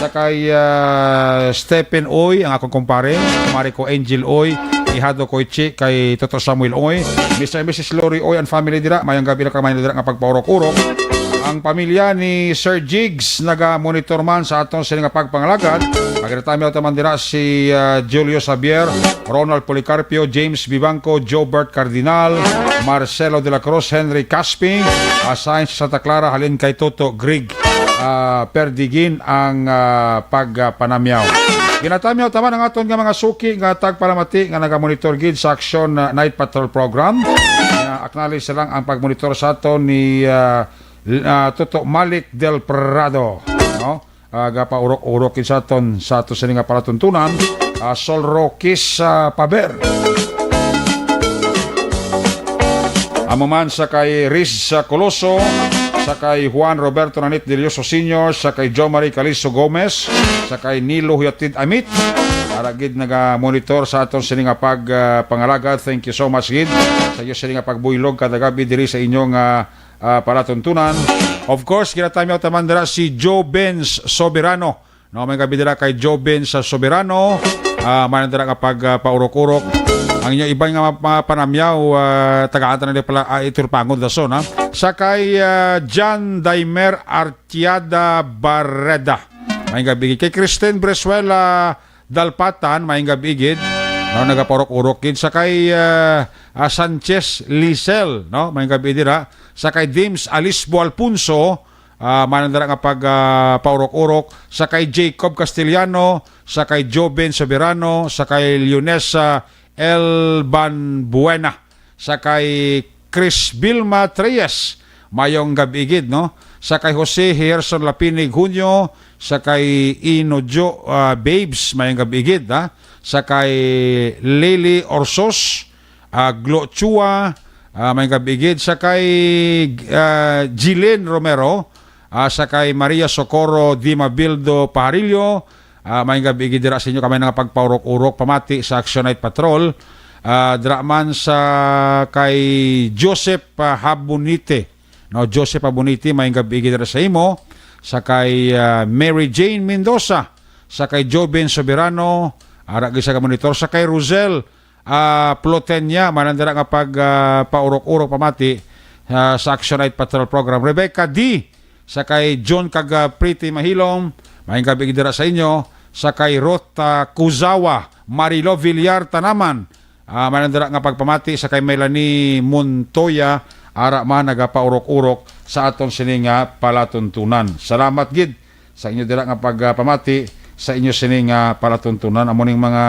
Sa kay, ah, Stephen Uy, ang akong kumpare, kumare ko Angel Uy, Ihado Koichi, kay Toto Samuel Uy, Mister and Missus Lori Uy, and family dira, mayong gabi na kamay dira nga pagpaurok-urok. Ang pamilya ni Sir Jigs naga-monitor man sa aton sini nga pagpangalagad. Magretamyo ta man dira si, ah, Julio Xavier, Ronald Policarpio, James Vivanco, Jobert Cardinal, Marcelo de la Cruz, Henry Caspi, assign sa Santa Clara, halin kay Toto Grig, ah, Perdigin ang, ah, pagpanamyaw. Ginatamyaw ta man ang aton nga mga suki nga tagpalamati nga nagamonitor gid sa Action, ah, Night Patrol Program. Nga acknowledge lang ang pagmonitor sa aton ni, ah, l-, ah, Toto Malik Del Prado, no? Ah, gapaurok-urok gid sa aton, sa ato sini nga palatuntunan, ah, Sol Rokis, ah, Paber. Amo man sa kay Riz, ah, Coloso, sa kay Juan Roberto Nanit Delioso Senior, sa kay Jo Marie Calizo Gomez, sa kay Nilo Huyatid Amit. Ara gid naga-monitor sa aton sini nga pag, ah, pangalagad. Thank you so much gid sa iyo sini nga pagbuylog kada gabi diri sa inyong, ah, ah, palatuntunan. Of course, ginatamyaw ta man dira si Joe Benz Soberano. No, may gabi dira kay Joe Benz sa Soberano. Ah, man dira nga pag, ah, paurok-urok. Ang inyo iban nga mga, mga panamyaw, ah, tagaan ta na di pala, ah, iturpangon dason, ha. Sa kay, ah, John Daimer Artiada Barreda. May gabi kay Kristen Bresuela Dalpatan, maayong gabi gid. No, nagapaurok-urok gid sa kay, ah, ah, Sanchez Lisel, no? Maayong gabi dira. Sa kay Dims Alisbo Alfonso, ah, manang dira nga pag, ah, paurok-urok. Sa kay Jacob Castellano, sa kay Joven Soberano, sa kay Leonesa Elban Buena, sa kay Chris Vilma Treyes, mayong gabi gid, no? Sa kay Jose Herson Lapinig Junio, sa kay Inojo, ah, Babes, mayong gabi gid, ha? Sa kay Lily Orsos, ah, Glo Chua, ah, mayong gabi gid. Sa kay, ah, Jilin Romero, ah, sa kay Maria Socorro Dimabildo Pajarillo, ah, mayong gabi gid dira sa inyo, kamay nga pagpaurok-urok, pamati sa Action Night Patrol. Ah, dira man sa kay Joseph, ah, Habonite. No, Joseph Abonite, maayong gabi gid dira sa imo. sa kay, ah, Mary Jane Mendoza, sa kay Joven Soberano, ara gid sa ka monitor, sa kay Rosel, ah, Plotenia, manandara nga pag, ah, paurok-urok pamati, ah, sa Action Night Patrol Program. Rebecca D, sa kay John kag, ah, Pretty Mahilom, maayong gabi gid dira sa inyo, sa kay Ruth, ah, Kuzawa, Marilo Villar Tanaman, ah, manandara nga pagpamati sa kay Melanie Montoya, ara man nagapaurok-urok sa aton sini nga palatuntunan. Salamat gid sa inyo dira nga pagpamati sa inyo sini nga palatuntunan. Amo ning mga,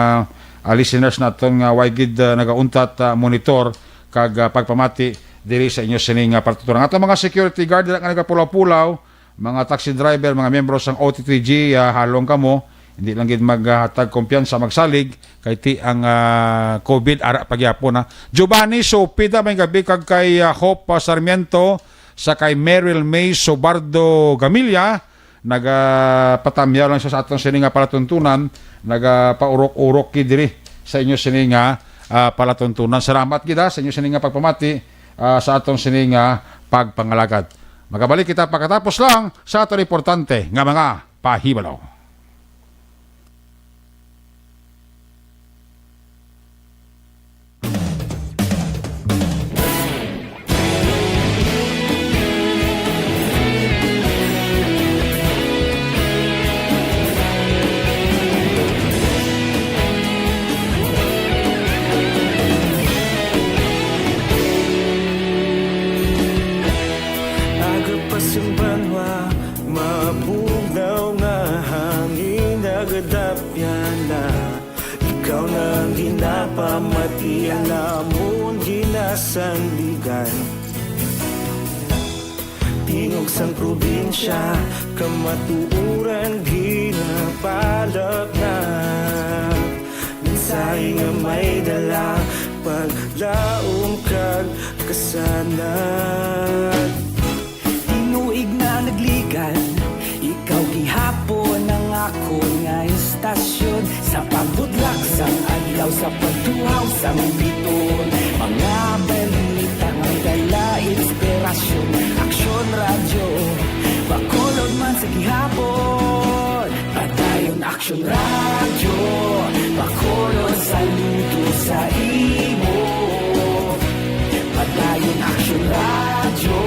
ah, listeners naton nga way gid, ah, nagauntat, ah, monitor kag, ah, pagpamati diri sa inyo sini nga palatuntunan. Ato mga security guard dira nga nagapulaw-pulaw, mga taxi driver, mga miyembro sang O T three G, ah, halong kamo, hindi lang gid maghatag kumpiyansa, magsalig, kay ti ang, ah, COVID, ara pa gyapon, ha. Giovanni Sopida, maayong gabi, kag kay, ah, Hope, ah, Sarmiento, sa kay Meryl May Sobardo Gamilla, nagapatamyaw lang siya sa aton sini nga palatuntunan, nagapaurok-urok gid diri sa inyo sini nga, ah, palatuntunan. Salamat gid, ha, sa inyo sini nga pagpamati, ah, sa aton sini nga pagpangalagad. Magabalik kita pagkatapos lang sa aton importante nga mga pahibalo. Aga pa sing banwa, mabugnaw nga hangin, nagadapyan na. Ikaw na ang ginapamati, ang amon ginasandigan. Tingog sang probinsya, kamatuoran ginapalapnap. Mensahe nga may dala, paglaom kag kasanag. Tinuig na nagligan, ikaw gihapon ang akon nga istasyon. Sa pagbudlak sang adlaw, sa pagtuhaw sang biton, mga balita nga dala inspirasyon. Aksyon Radyo Bacolod man sa gihapon. Padayon Aksyon Radyo Bacolod, saludo sa imo. Padayon Aksyon Radyo.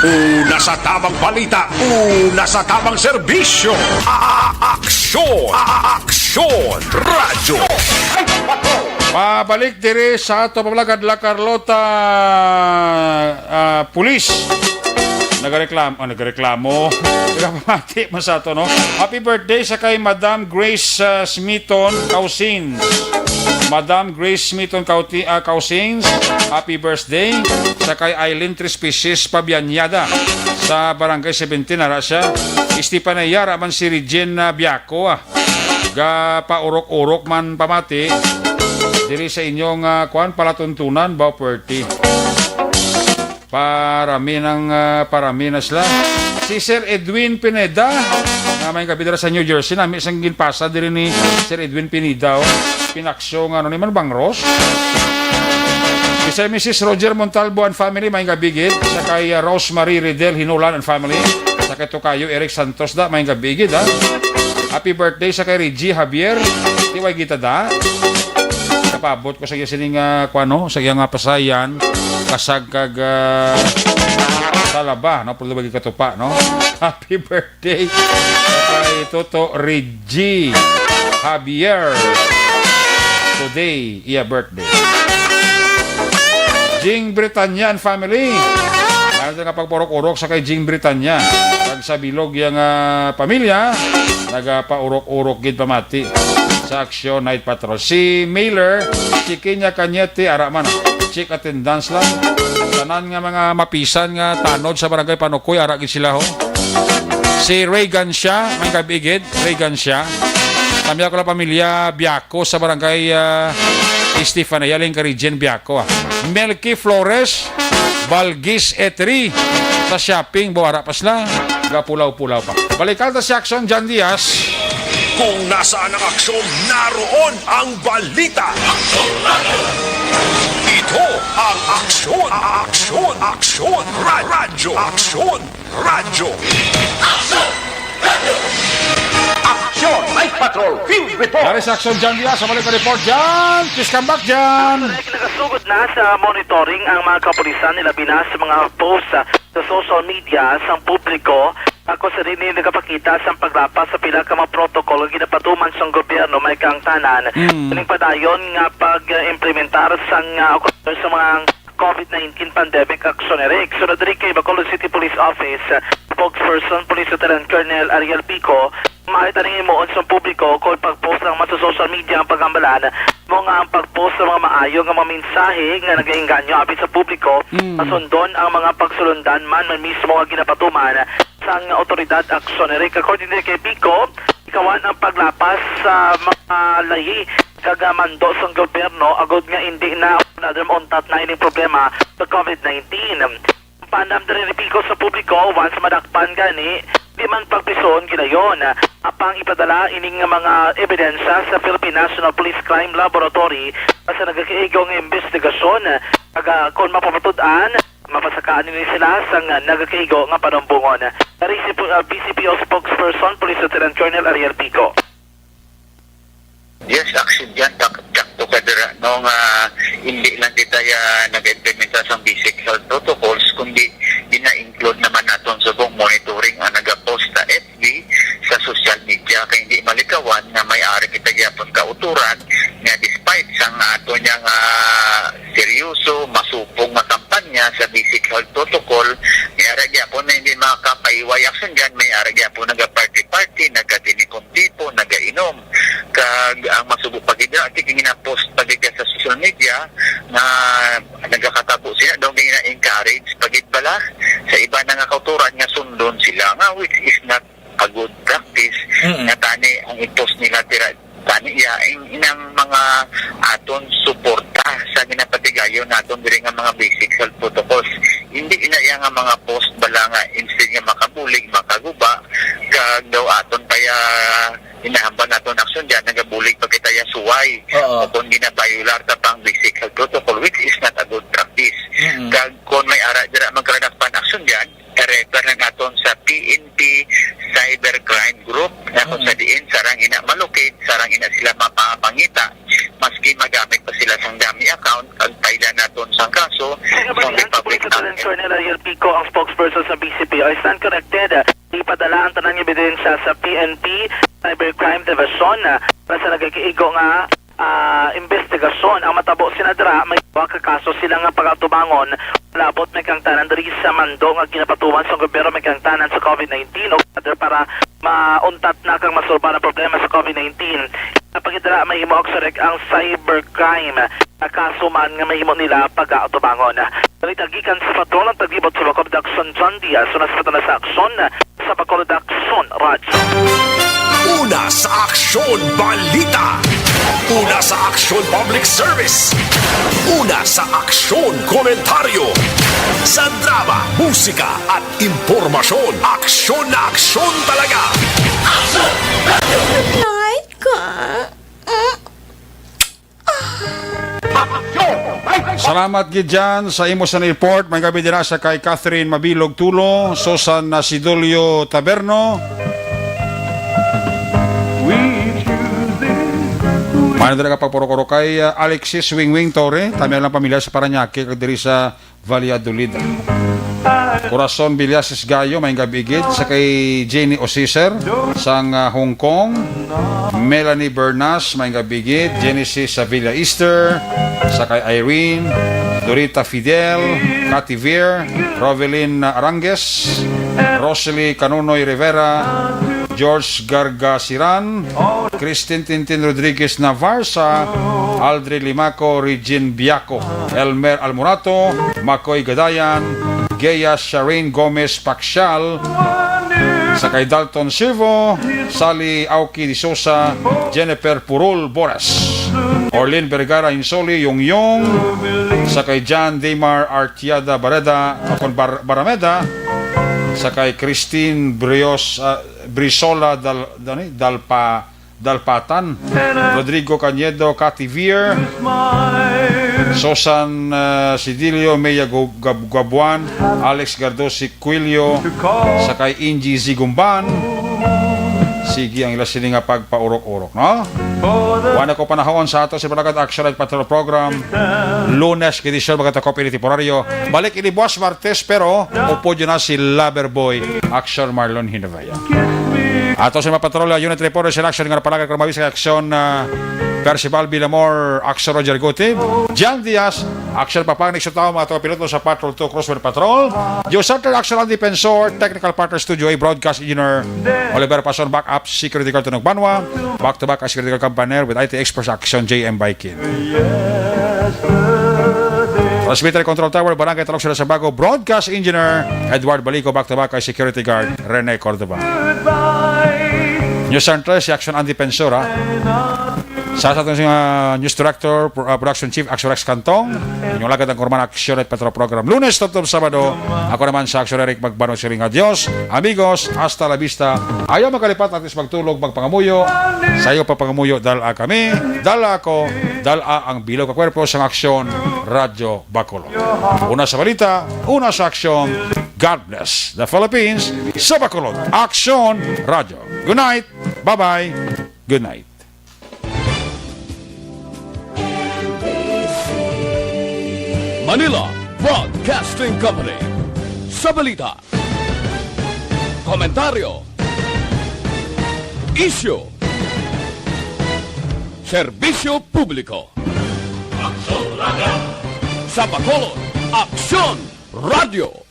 Una sa tamang balita, una sa tamang serbisyo. A-, a-, aksyon, a-, a-, aksyon, radyo. Mabalik diri sa ato pamagad, La Carlota, ah, Police. Nagareklamo, ah, nagareklamo. Nagapamati man sa ato, no? Happy birthday sa kay Madam Grace, ah, Smiton Causins. Madam Grace Smiton Cauti-, ah, Causins, happy birthday. Sa kay Eileen Trespisis Pabianyada sa Barangay seventeen, ara siya. Estefania, ara man si Regine, ah, Biaco, ah. Gapaurok-urok man pamati diri sa inyong, ah, kuan, palatuntunan ba, Puerte? Parami ng, ah, parami na sila. Si Sir Edwin Pineda, nga may kabidra sa New Jersey, nami sang ginpasa diri ni Sir Edwin Pineda, oh. Pinaksyo nga, ano ni man, bangros. Si Sir Missus Roger Montalbo and family, may gabigit. Sa kay, ah, Rosemary Riddle Hinolan and family. Sa kay Tokayo Eric Santos da, may gabigit, ha. Happy birthday sa kay Reggie Javier. Di way kita da. Kapabot ko sa iya sining, ah, kuan, no, sa iya nga pasayan. Kasag kag, ah, talaba, no? Pero di ba katupa, no? Happy birthday kay Toto Reggie Javier. Today, iya birthday. Jing Britanya and family. Ano nga pagpurok-urok sa kay Jing Britanya? Kag sa bilog yang, ah, pamilya, nagapaurok-urok gid pamati sa Aksyon Night Patrol. Si Mailer, si Kenya Cañete, ara man, check attendance lang. Tanan nga mga mapisan nga tanod sa Barangay Panukoy, ara gid sila, ho. Si Reagan siya, may gabigid, Reagan siya. Kami ako lang pamilya Biaco sa Barangay, ah, Estefania, Lingka Region, Biaco, ah. Melky Flores, Balgis Etery, sa shopping, buwara pa sila. Gapulaw-pulaw pa. Balikan ta si Aksyon John Diaz. Kung nasaan ang aksyon, naroon ang balita. Ito Ang aksyon, aksyon, aksyon, ra- radyo, aksyon, radyo. Aksyon! Night Patrol Field Report! Dari sa Aksyon, Jan Diaz, sa balik report, Jan. Please come back, Jan. Correct, nakasugod na sa monitoring ang mga kapulisan nila binas sa mga post sa, sa social media sang publiko. Ako sa rin nagapakita sang paglapas sa pila ka mga protocol nga ginapatuman sang gobyerno may kaangtanan. Mm. Ining padayon nga pag-implementar sang, ah, sa mga COVID nineteen pandemic action, Eric. Sunod diri kay Bacolod City Police Office, uh, spokesperson Police Lieutenant Colonel Ariel Pico, maayo taning himuon sa publiko kon pag-post lang man sa social media ang pag-ambalan, mo nga ang pag-post sa mga maayo nga mga mensahe nga nagainganyo apit sa publiko, Mm. masundon ang mga pagsulundan man, man mismo nga ginapatuman sang awtoridad aksyon. Eric, according diri kay Pico, ikawan ang paglapas sa mga lahi kag, ah, mando sang gobyerno agod nga indi na another mauntat na ining problema sa COVID nineteen. Ang panam diri ni Pico sa publiko, once madakpan gani, di man pagpisuon gilayon. Apang ipadala ining mga ebidensya sa Philippine National Police Crime Laboratory sa nagakaigo nga investigasyon. Kag, ah, kon mapamatud-an, mapasakaan ini sila sang nagakaigo nga panumbongon. Dari si P-, ah, P C P O spokesperson, Police Lieutenant Colonel Ariel Pico. Yes, actually, yan, tak-, sakto ka dira, no, nga hindi lang kita ya nag-implementa sa basic health protocols, kundi gina-include naman naton subong monitoring ang nagapost sa F B, sa social media, kay hindi malikawan nga may ari kita gyapon kauturan nga despite sang ato niya nga seryoso, masupong nga kampanya sa basic health protocol, may ari gyapon na hindi makapaiway action dyan, may ari gyapon naga-party-party, nagkatinipon-tipon, nagainom. Kag ang masubo pa gid, ang tiging na-post pa gid sa social media nga nagakatabo sila, daw gina-encourage pa gid bala sa iba na nga kauturan nga sundon sila, nga which is not a good practice. Mm-mm. Nga tani ang i-post nila tira, tani ya, in, inang mga aton suporta sa ginapatigayon naton diri nga mga basic health protocols. Hindi ina iya nga mga post bala nga instead nga makabulig, makaguba, kag daw aton pa ya hinahambal naton aksyon dyan, nagabulig pa kita ya suway. Oo. O kung ginabayular ta pang basic health protocol, which is not a good practice. Mm-mm. Kag kung may ara dira magkaradakpan aksyon dyan, i-refer na naton sa P N P Cybercrime Group, nga kung Mm. sa diin sarang ina malocate, sarang ina sila mapapangita, maski magamit pa sila sang dummy account, kag file naton sang kaso Kaya sa balian sa Republic Police Lieutenant Act. Colonel Ariel Pico, ang spokesperson sa B C P O. Stand corrected. Ipadala ang tanan nga ebidensya sa P N P Cybercrime Division, ah, para sa nagakaigo nga ah, investigasyon. Ang matabo sina dira, may duha ka kaso sila nga pagatubangon. Labot may kangtanan diri sa mando nga ginapatuman sa gobyerno may kangtanan sa COVID nineteen o other para mauntat na kang masolbar ang problema sa COVID nineteen. Pagkita dira, may himo aksyon ang cybercrime na kaso man nga mahimo nila pagatubangon. Balita gikan sa patrol ang taglibot sa Bacolod Aksyon, John Diaz, una sa Patrol sa Aksyon, sa Bacolod Aksyon Radyo. Una sa Aksyon Balita. Una sa Aksyon Public Service. Una sa Aksyon Komentaryo. Sa drama, musika at impormasyon, aksyon na aksyon talaga. Night ka. Mm. Salamat gid dyan sa imo sa report. May gabi dira sa kay Catherine Mabilog Tulo, Susan Nasidolio Taberno. May dira ka pagpurukuro kay, uh, Alexis Wingwing Torre. Tami lang pamilya sa Parañaque kag diri sa Valladolid. Corazon Villasis Gayo, may gabi gid sa kay Jenny Osiser sang, ah, Hong Kong. Melanie Bernas, may gabi gid. Genesis Sevilla Easter, sa kay Irene, Dorita Fidel, Cathy Veer, Rovelyn Arangues, Rosalie Canonoy Rivera, George Gargasiran, Christine Tintin Rodriguez Navarsa, Aldrin Limaco, Regine Biaco, Elmer Almorato, Macoy Gadayan, Gea Shireen Gomez Paxial, sa kay Dalton Sirvo, Sally Auki de Sosa, Jennifer Purul Boras, Orlin Vergara Insoli, Yung Yung, sa kay John Damar Artiada Bareda, o kon Bar-, Barameda, sa kay Christine Brios, ah, Brisola Dal-, ano ni? Dalpa-, Dalpatan, Rodrigo Cañedo, Cathy Veer, Susan, ah, Sidilio, Mea Gu-, Gab-, Gabuan, Alex Gardosi Quilio, sa kay Inji Zigumban. Sige ang ila sini nga pagpaurok-urok, no? Wala ko panahon sa ato si Barangay Action and Patrol Program. Lunes, edisyon, magkatakop ini temporaryo. Balik ini buwas Martes, pero upod yun na si Lover Boy, Action Marlon Hinavaya. Ato sa mga patrol, unit reporters in action nga napalagay ko mawis kay Action, ah, Percival Villamor, Action Roger Guti, Jan Diaz, Action Papang Nixon Tao, mga taga piloto sa Patrol two Crosswind Patrol, Joe Sutter, Action Andy Pensor, technical partner Studio A, broadcast engineer Oliver Pason, backup security guard Tunog Banwa, back to back security guard company with I T experts Action J M Baikin. Transmitter Control Tower, Barangay Talok Sila sa Bago, broadcast engineer Edward Balico, back to back kay security guard Rene Cordova. News Center, si Action Andy Pensora. Sa, sa atong, ah, news director, pro-, ah, production chief, Action Rex Cantong. Inyong lagad ang Kurman Action at Petro Program. Lunes, tubtob Sabado. Ako naman sa Action Eric Magbanwa, siring nga, "Adios, amigos, hasta la vista." Ayaw magkalipat, at least magtulog, magpangamuyo. Sa iyo pagpangamuyo, dala kami, dala ako, dala ang bilog ka kwerpo sang Aksyon Radyo Bacolod. Una sa balita, una sa aksyon. God bless the Philippines. Sa Bacolod, Aksyon Radyo. Good night. Bye-bye. Good night. Manila Broadcasting Company. Sa balita, komentaryo, isyu, serbisyo publiko. Aksyon Radyo. Sa Bacolod, Aksyon Radyo.